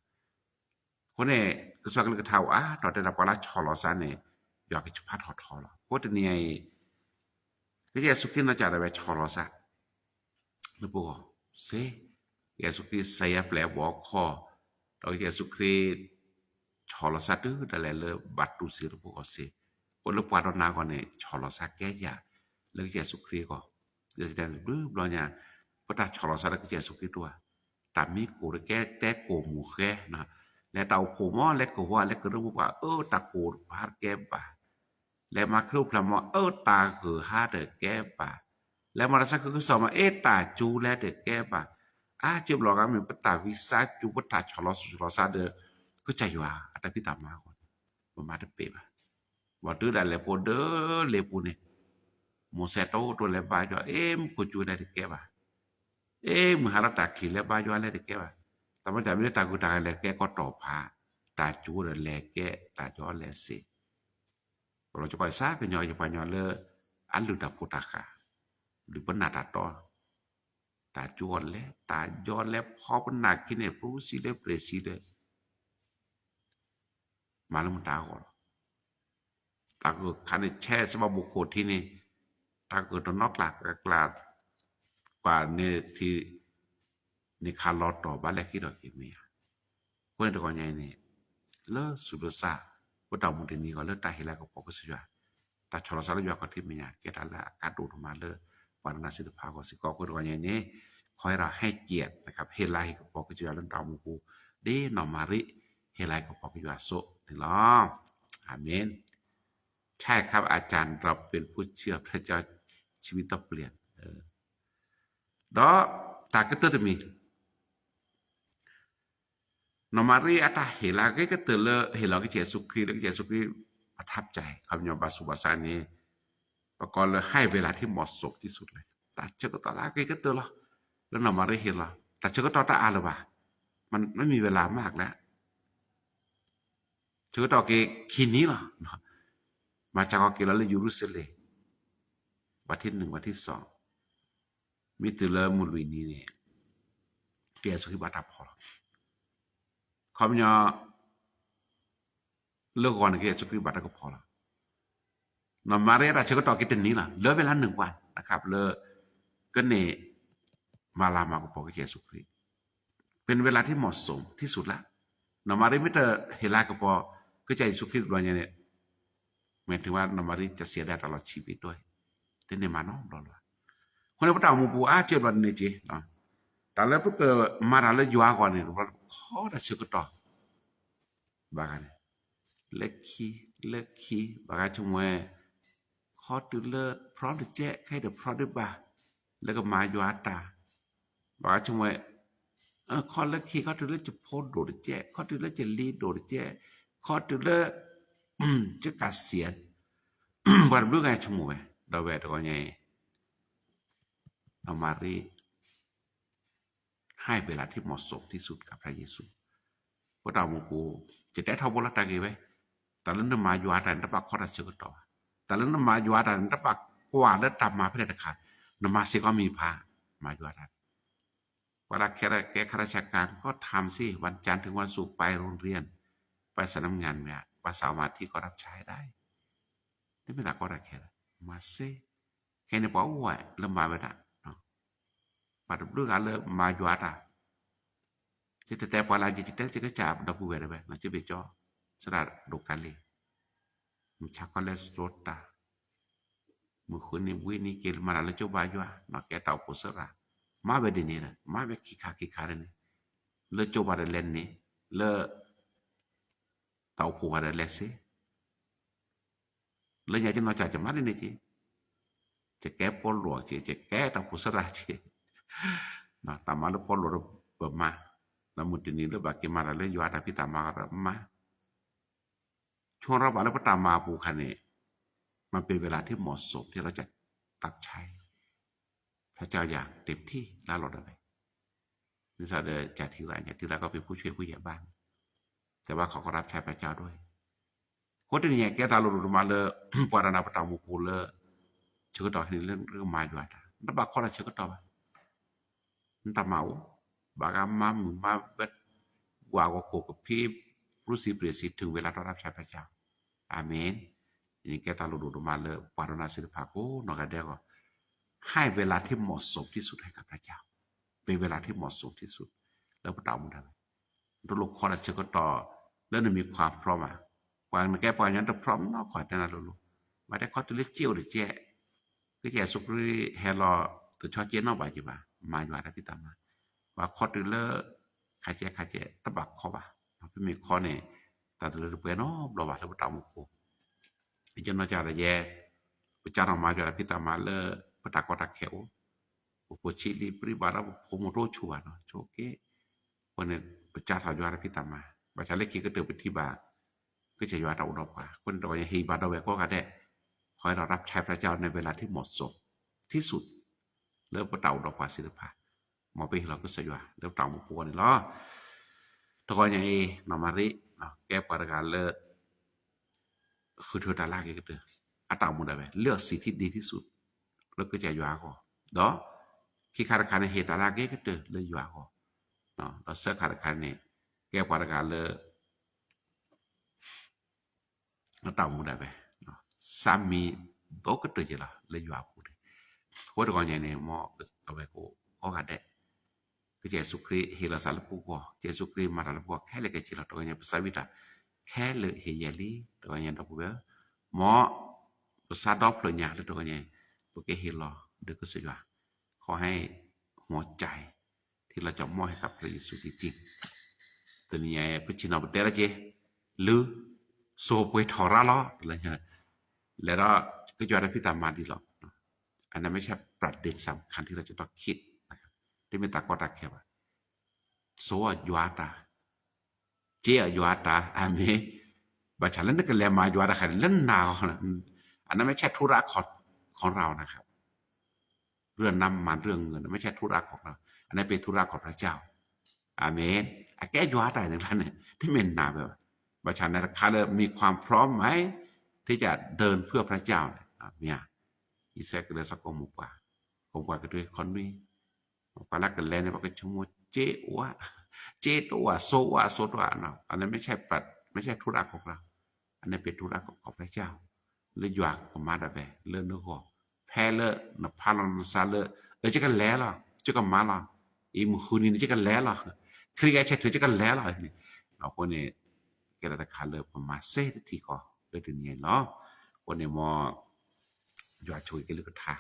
အဃိန့ၣ် ကစၢ်ကလုၢ်ကထါအိၣ်အါထီၣ်တဲဒၣ်ပှၤလၢဆီၣ်လီၤစၢ်န့ၣ် ယွၤကဆူးဖးထီၣ်ထီလီၤ အဃိတနံၤအံၤ ကစၢ်ယ့ၣ်ၡူးခရံာ်နီၢ်ကစၢ်ဒၣ်ဝဲဆီၣ်လီၤစၢ် လၢပဂီၢ်စ့ၢ် ကစၢ်ယ့ၣ်ၡူးခရံာ်စဲးယၤပျဲၢ်အဘီၣ်အခီၣ် ဒီးကစၢ်ယ့ၣ်ၡူးခရံာ် ဆီၣ်လီၤစၢ်တုၤဒၣ်လဲာ်လၢဘၣ်တူၢ်စ့ၢ်လၢပဂီၢ်စ့ၢ် အဃိလၢပှၤဒီးနၤအဂီၢ်န့ၣ် ဆီၣ်လီၤစၢ်ကဲယၤ လၢကစၢ်ယ့ၣ်ၡူးခရံာ်အဂီၢ် ဒ်န့ၣ်ဘျီညါ ပတၢ်ဆီၣ်လီၤစၢ်လၢကစၢ်ယ့ၣ်ၡူးခရံာ်တအိၣ်ဘၣ် တၢ်မံကိၢ်တကဲ တဲကိၢ်မုၢ်ဃဲ လဲၤတၢ်အိၣ်ဖှိၣ်မး လဲၤကဝီၤ လဲၤကရၢမိၢ်ပှၢ် အၢ တၢ်ကိၢ်တကဲဘၣ် လဲၤမၤခရံာ်အိၣ်ဖျဲၣ်မး အၢ တၢ်ဂုၤဟါတကဲဘၣ် လဲၤမၤတၢ်ဆါခုကစီၣ်မး အ့ တၢ်စူၤလဲတကဲဘၣ် အါ ကၠ့ဘျီဂၤမ့ၢ်ပတၢ်ဝံစါစူၤ ပတၢ်ဆီၣ်လီၤစၢ်ဒီး ကစၢ်ယွၤအတၢ်ဖံးတၢ်မၤအဂီၢ်န့ၣ် ပမၤတပ့ၤဘၣ် ဘၣ်တုၤဒၣ်လဲာ်ဖိဒၢလ့ပူၤန့ၣ် မိၤၡ့တအိၣ်တိၢ်လဲၤဘါယွၤ အ့ မုၢ်ခိၣ်စူၤလဲတကဲဘၣ် အ့ မုၢ်ဟါလီၤတၢ်ချံးလဲၤဘါယွၤလဲတကဲဘၣ် တၢ်မ့ၢ်တၢ်မ့ၢ်တၢ်ဂုၤတၢ်ဂၤလဲၤကဲကီၢ်တီၢ်ဖး တၢ်စူၤဒီးလဲၤကဲတၢ်ယီလဲၤစ့း ပလီၤကီၢ်စၢ်ကညီၤယပှၤကညီလၢ အလုၢ်တၢ်ဖိတၢ်ဃာ် လုၢ်ပနၢ်တၢ်တီ တၢ်စူၤလဲၤ တၢ်ယီလဲၤဖီပနၢ်ခံန့ၣ် ပြူဆံလၢပြ့ဆံလၢ မၤလၢမတၤအဂီၢ်လီၤ. တၢ်ဂုၤခါန့ၣ် ဆဲးစဘၣ်ဘိၣ်ခိၣ်ထံန့ၣ် တၢ်ဂုၤတနီၤကျၢ်ကျၢ် ပှၤန့ၣ်ထံ န့ၣ်ခးလီၤတီၢ်ဘၣ်လဲၣ်ဃံဒီးက့ၤမ့ၢ်ဧါ. အဃိန့ၣ်တဂီၢ်ညါအံၤန့ၣ် လၢဆူးလၢစၢ် ပတၢ်အိၣ်မူတနံၤအဂီၢ်လၢတၢ်ဟ့ၣ်လၤကပီၤကစၢ်ယွၤ, တၢ်ဆီၣ်လီၤသးလၢယွၤခီၣ်ထံးမဲာ်ညါ ကဲတၢ်လၢအကါဒိၣ်ဒိၣ်မးလၢ ပှၤဒိကနၣ်သ့ၣ်တဖၣ်အဂီၢ်စ့ၢ်ကီး. အဃိတဂီၢ်ညါအံၤန့ၣ် ခီဟဲဒီးဟဲကဲး ဟ့ၣ်လၤဟ့ၣ်ကပီၤကစၢ်ယွၤလၢတၢ်အိၣ်မူပူၤ ဒ်နီၢ်မၤရံ ဟ့ၣ်လၤဟ့ၣ်ကပီၤကစၢ်ယွၤအသိးန့ၣ်လီၤ. အၤမ့ၣ်. ใช่ครับ อาจารย์ เราเป็นผู้เชื่อพระเจ้า ชีวิตต้องเปลี่ยน ဒီးတၢ်ကတၢၢ်တမံၤ နီၢ်မၤရံအတၢ်ဟ့ၣ်လၤက့ၤကတၢၢ်လၢ ဟ့ၣ်လီၤကစၢ်ယ့ၣ်ၡူးခရံာ် လၢကစၢ်ယ့ၣ်ၡူးခရံာ် ประทับใจ ခီပညီဘၣ်ဆူးဘၣ်ဆါန့ၣ် ပကိးလၢ ให้เวลาที่เหมาะสมที่สุด လီၤ. တၢ်ဆၢကတီၢ်လၢအဂ့ၤကတၢၢ်လီၤ. လၢနီၢ်မၤရံဟ့ၣ်လီၤ တၢ်ဆၢကတီၢ်တအါလၢၤဘၣ်, မ့မ့ၢ်ဝဲလၢမၢ်ကျဲ ဆၢကတီၢ်က့ၤခံနံၤလီၤ. မၤစၢ်ကီးက့ၤလီၤလၢယရူၤၡလ့ၣ် ဘၣ်ထံၣ်နုၣ် ဘၣ်ထံၣ်စီၤ မ့ၢ်တုၤလၢမုၢ်လွံၢ်နံၤန့ၣ် ကစၢ်ယ့ၣ်ၡူးခရံာ်ဘၣ်တၢ်ဖီၣ်လီၤ. ခီပညီ လၢဂီၤန့ၣ် ကစၢ်ယ့ၣ်ၡူးခရံာ်ဘၣ်တၢ်ကဖီၣ်လီၤ. နီၢ်မၤရံအတၢ်ဆၢကတီၢ်က့ၤတနံၤလီၤ လၢဝဲလၢနုၢ်ကွၢ် လၢကန့ၢ် မၤလၤမၤကပီၤကစၢ်ယ့ၣ်ၡူးခရံာ် เป็นเวลาที่เหมาะสมที่สุดละ နီၢ်မၤရံမ့ၢ်တဟ့ၣ်လၤကပီၤ ကစၢ်ယ့ၣ်ၡူးခရံာ်တဘျီညါန့ၣ် မ့ၢ်ထံၣ်ဝဲနီၢ်မၤရံ จะเสียดายตลอดชีวิตด้วย တန့ၢ်မၤနီတဘျီလၢၤဘၣ်. အဃိန့ၣ် ပတၢ်အိၣ်မူပူၤအါကၢဘျီန့ၣ်က့ၤ တၢ်လၢပကမၤတၢ်လၢယွၤအဂီၢ်န့ၣ် ခီတၢ်ဆၢကတီၢ် ဘၣ်ဂၤန့ၣ် လၢခံ လၢခံ ဘၣ်ဂၤဆိကမိၣ်ဝဲ ခီတုၤလၢ ဖျီတကဲး ခဲအံၤဒီးဖျီဒံးဘၣ် လၢကမၤယွၤတၢ် ဘၣ်ဂၤဆိကမိၣ်ဝဲ ခီလၢခံ ခီတုၤလၢယဖိဒိၣ်တကဲး ခီတုၤလၢယလံၤဒိၣ်တကဲး ခီတုၤလၢ ယကးစံး ပှၤတဘျုးဂၤဆိကမိၣ်ဝဲ ဒီးဝဲတဂီၤညါအံၤ နီၢ်မၤရံ ให้เวลาที่เหมาะสมที่สุดกับพระเยซู ပတၢ်အိၣ်မူပူၤ ယတဲထီဘိလၢတၢ်ဂ့ၢ်ဝဲ တၢ်လၢနမၤယွၤတၢ်န့ၣ် တဘၣ်ခီတၢ်ဆၢကတီၢ်ဘၣ်. တၢ်လၢနမၤယွၤတၢ်န့ၣ် တဘၣ်ကွၢ်လၢတၢ်မၤဖဲလဲၣ်တခါ, နမၤစ့ၢ်ကီးမံၤဖး မၤယွၤတၢ်န့ၣ် ပှၤလၢခဲကဲ ข้าราชการ ก็ทำสิ วันจันทร์ถึงวันศุกร์ ไปโรงเรียน ไปสำนักงาน ไหม วันเสาร์อาทิตย์ก็รับใช้ได้ တမ့ၢ်တၢ်ကီတၢ်ခဲလၢၤ မၤစ့ ခဲအံၤန့ၣ် ပှၤအိၣ်ဝဲလၢမၤဝဲဒၣ် ပှၤတဘျုးဂၤလၢမၤယွၤတၢ် ယတတဲပှၤလၢယတဲ ယကစၢ်ဒီပုၢ်ဝဲၢ်တဝဲ စ့ဘ့ၣ်ကၠီ သရၣ်ဒိၣ်ကၤလံၤ မုၢ်ဆါခီလဲၤစှီၤတၢ် မုၢ်ဃုနံၤဝံၤနံၤက့ၤမၤတၢ်လၢကၠိဘါယွၤ နီၢ်ကဲတၢ်အိၣ်ဖှိၣ်သရၣ် မၤဝဲဒ်န့ၣ်ဒီး မၤဝဲခံခါခံခါန့ၣ် လၢကၠိဘါဒီးလဲၤန့ၣ် လၢ တၢ်အိၣ်ဖှိၣ်ဘါဒီးလဲၤစ့ လၢညါကနီၢ်ကၠၢ်ကမၤဒ်န့ၣ်က့ၤ ယကဲပီလိာ်က့ၤ ယကဲတၢ်အိၣ်ဖှိၣ်သရၣ်က့ၤ တၢ်မၤလၢပီလိာ်ဒီးပမၤ ဒီးမုၢ်တနံၤလၢဘၣ်က့ၤမၤတၢ်လၢယွၤတၢ်ဖံးတၢ်မၤဒီးမၤ ဆိထီၣ်ဘၣ်လၢပတၢ်မၤအပူၤအခါန့ၣ် มันเป็นเวลาที่เหมาะสมที่เราจะรับใช้พระเจ้าอย่างเต็มที่ လၢလီၤဒီးဝဲ ဒ်သိးဒီး ကၠၢ်ထံရၣ်ညါ ထံရၣ်ကီၢ်ပ့ၤ ผู้ช่วยผู้ใหญ่บ้าน แต่ว่าเขาก็รับใช้พระเ�เจ้าด้วย အဃိတနံၤညါ ကဲသးလိၤလိၤတမးလၢ ပှၤဒိကနၣ်ပတၢ်အိၣ်မူပူၤလၢ ဆၢကတီၢ်န့ၣ်လၢနကမၤယွၤတၢ် နတဘၣ်ခီတၢ်ဆၢကတီၢ်ဘၣ် နတၢ်မၤအိၣ် ဘၣ်ဂၤမၤမုာ်မၤဝဲ ကွၢ်ဂီၤခိၣ်ကဖံး ရူစံးပြ့းစံး ထုၣ်ဝဲလၢထီၣ်ရၢ်ဖၠၣ်ဖၠၣ် အၤမ့ၣ် ကဲသးလိၤလိၤတမးလၢ ပှၤဒိကနၣ်သ့ၣ်တဖၣ်ကိးနီၢ်ဂၤဒဲးအဂီၢ် ให้เวลาที่เหมาะสมที่สุดให้กับพระเจ้า เป็นเวลาที่เหมาะสมที่สุด လၢပတၢ်အိၣ်မူဒၣ်ဝဲ နတလိၣ်ခီတၢ်ဆၢကတီၢ် လၢနမ့ၢ်ခွါဖျီမး ပှၤနကဲပှၤကညီတဖျီနီၢ်ခီၣ်တဲနၤလိၤလိၤ ဘၣ်တဲခီတုၤလၢကၠိအိၣ်တကဲး ကစၢ်ယ့ၣ်ၡူးခရံာ်ဟဲလီၤ တဆီကဲနီၣ်ဘၣ်က့ၤဘၣ် မၤယွၤတၢ်ဖံးတၢ်မၤ ဘၣ်ခီတုၤလၢ ခါကဲခါကဲ တဘၣ်ခီဘၣ် ပမ့ၢ်ခီန့ၣ် တၢ်တလၢတပှဲၤနီတဘျီဘၣ်လၢပတၢ်အိၣ်မူပူၤ ယနီၢ်ကၠၢ်ဒီးယဲ ပကၢ်ထီၣ်မၤယွၤတၢ်ဖံးတၢ်မၤလၢ ပတၢ်ကီတၢ်ခဲအိၣ် ပဖိဆံးလံပရံဘၣ်ဒီးပဖိမိၢ်တအိၣ်ဆူၣ်ဘၣ်နီၤ ဆိက့ အဃိန့ၣ် ပကၢ်ထီၣ်ယွၤတၢ်ဖံးတၢ်မၤ ဘၣ်ဆၣ်လၢခံကတၢၢ်ပထံၣ်ဘၣ် ကစၢ်ယွၤတၢ်အိၣ်ဒီးပှၤ အဃိန့ၣ် တဂီၤညါဟ့ၣ်ဘၣ်ဒီးဝဲကိးဂၤဒဲး ခီဟဲဒီးရၢ်ဖၠၣ်ဖၠၣ်ကစၢ်ယွၤန့ၣ်ဝဲလၢထံၣ်မီၢ်စိး ထံၣ်ဆူၣ် လၢပတၢ်အိၣ်ဒီးပှၤသ့ၣ်တဖၣ် မ်ပဟ့ၣ်လီၤကစၢ်ယွၤ လၢပတၢ်အိၣ်မူပူၤန့ၣ်လီၤ. တဂီၤညါအံၤ နီၢ်မၤရံ ကဲပှၤတဂၤလၢ ဃုထၢတၢ်လၢအဂ့ၤကတၢၢ် အတၢ်အိၣ်မူဒၣ်ဝဲ เลือกสิ่งที่ดีที่สุด လၢကစၢ်ယွၤအဂီၢ် ဒီး ခံခါတခါန့ၣ် ဟ့ၣ်တၢ်လၢအဂ့ၤကတၢၢ်လၢယွၤအဂီၢ် ဒီးသၢခါတခါန့ၣ် ကဲပှၤတဂၤလၢ အတၢ်အိၣ်မူဒၣ်ဝဲ စးမံၤ ဒီကတၢၢ်ယဲလီၤလၢယွၤအပူၤန့ၣ် အဃိတဂီၤညါန့ၣ် မ်အဝဲကိးဂၤဒဲး ကစၢ်ယ့ၣ်ၡူးခရံာ်ဟ့ၣ်လီၤသးလၢပဂီၢ် ကစၢ်ယ့ၣ်ၡူးခရံာ်မၤတၢ်လၢပဂီၢ်ခဲလၢာ်ခဲဆ့လီၤ တဂီၤညါပစးဝံၣ်တၢ် ခဲလၢာ်ဟ့ၣ်ယဲၢ်လံ တဂီၤညါဒီပုၢ်ဝဲၢ်, မ်ပစးဒီဖျၢၣ်ညါလၢတဂီၤညါ ပကဟ့ၣ်လီၤဒီးကစၢ်ယွၤ ခီဟဲဟိးကၠဲးထံလီၤကၠီၣ်မီၢ်ဟဲခးဖျၢၣ်ယ့ၣ်ၡူးခရံာ်က့ၤ, တနံၤညါပဆ့ၣ်နီၤပတဲလီၤက့ၤ လူၤ စိၤပှ့ၤထီၣ်ရၣ်လီၤ လၢညါ လဲၤဒီးကစၢ်ယွၤတၢ်ဖံးတၢ်မၤဒ်လီၤ. အန့ၣ်မ့ၢ်ဆဲး ပြၢ်ဒ့ၣ်စၢ်ခၣ်ထံလီၤကၠီၣ်တီၢ်ခံး တမ့ၢ်တၢ်ကီတၢ်ခဲဘၣ်. စိာ်ယွၤတၢ်, စ့အီၤယွၤတၢ်, အၤမ့ၣ်, ဘၣ်ဆၣ်လၢနကလဲၤမၤယွၤတၢ်ခါန့ၣ် လၢနၤအီၤ, အန့ၣ်မ့ၢ်ဆဲး ธุระของเรานะครับ เรื่องน้ำมันเรื่องเงิน ไม่ใช่ธุระของเรา อันนั้นเป็นธุระของพระเจ้า อาเมน အကဲယွၤတၢ်န့ၣ်ကျါန့ၣ် တမ့ၢ်နၤဘၣ်. ဘၣ်ဆၣ်န့ၣ်တခါလၢ มีความพร้อมไหม ที่จะเดินเพื่อพระเจ้า မ့ၢ်ဧါ. ယစဲးကလၢၤစ့ၢ်ကီးမိၢ်ပှၢ်, ကိးပှၤကဒွဲခီနွံ, ပှၤလၢကလဲၤန့ၣ် ပှၤကဆိကမိၣ် စ့အိၣ်ဧါ, စ့တအိၣ်ဧါ, စိာ်အိၣ်ဧါ, စိာ်တအိၣ်ဧါ, အန့ၣ်မ့ၢ်ဆဲး ไม่ใช่ธุระของเรา อันนั้นเป็นธุระของพระเจ้า လၢယွၤကမၤဒၣ်ဝဲလၢနဂီၢ်, ဖဲလၢနဖးလီၤနသးလၢ အၢ ယကလဲၤလီၤ, ယကမၤလီၤ, အံၤမုၢ်ဃုနံၤန့ၣ် ယကလဲၤလီၤ, ခရံာ်ဂဲၤဆၢထၢၣ် ယကလဲၤလီၤန့ၣ်, အဃိန့ၣ် ကဲဒၣ်တခါလၢပမၤစ့တထံၣ်ဃီလၢတနံၤအံၤလီၤ. အဃိန့ၣ်မ် ယွၤဆိၣ်ဂ့ၤက့ၤလၢကထါ,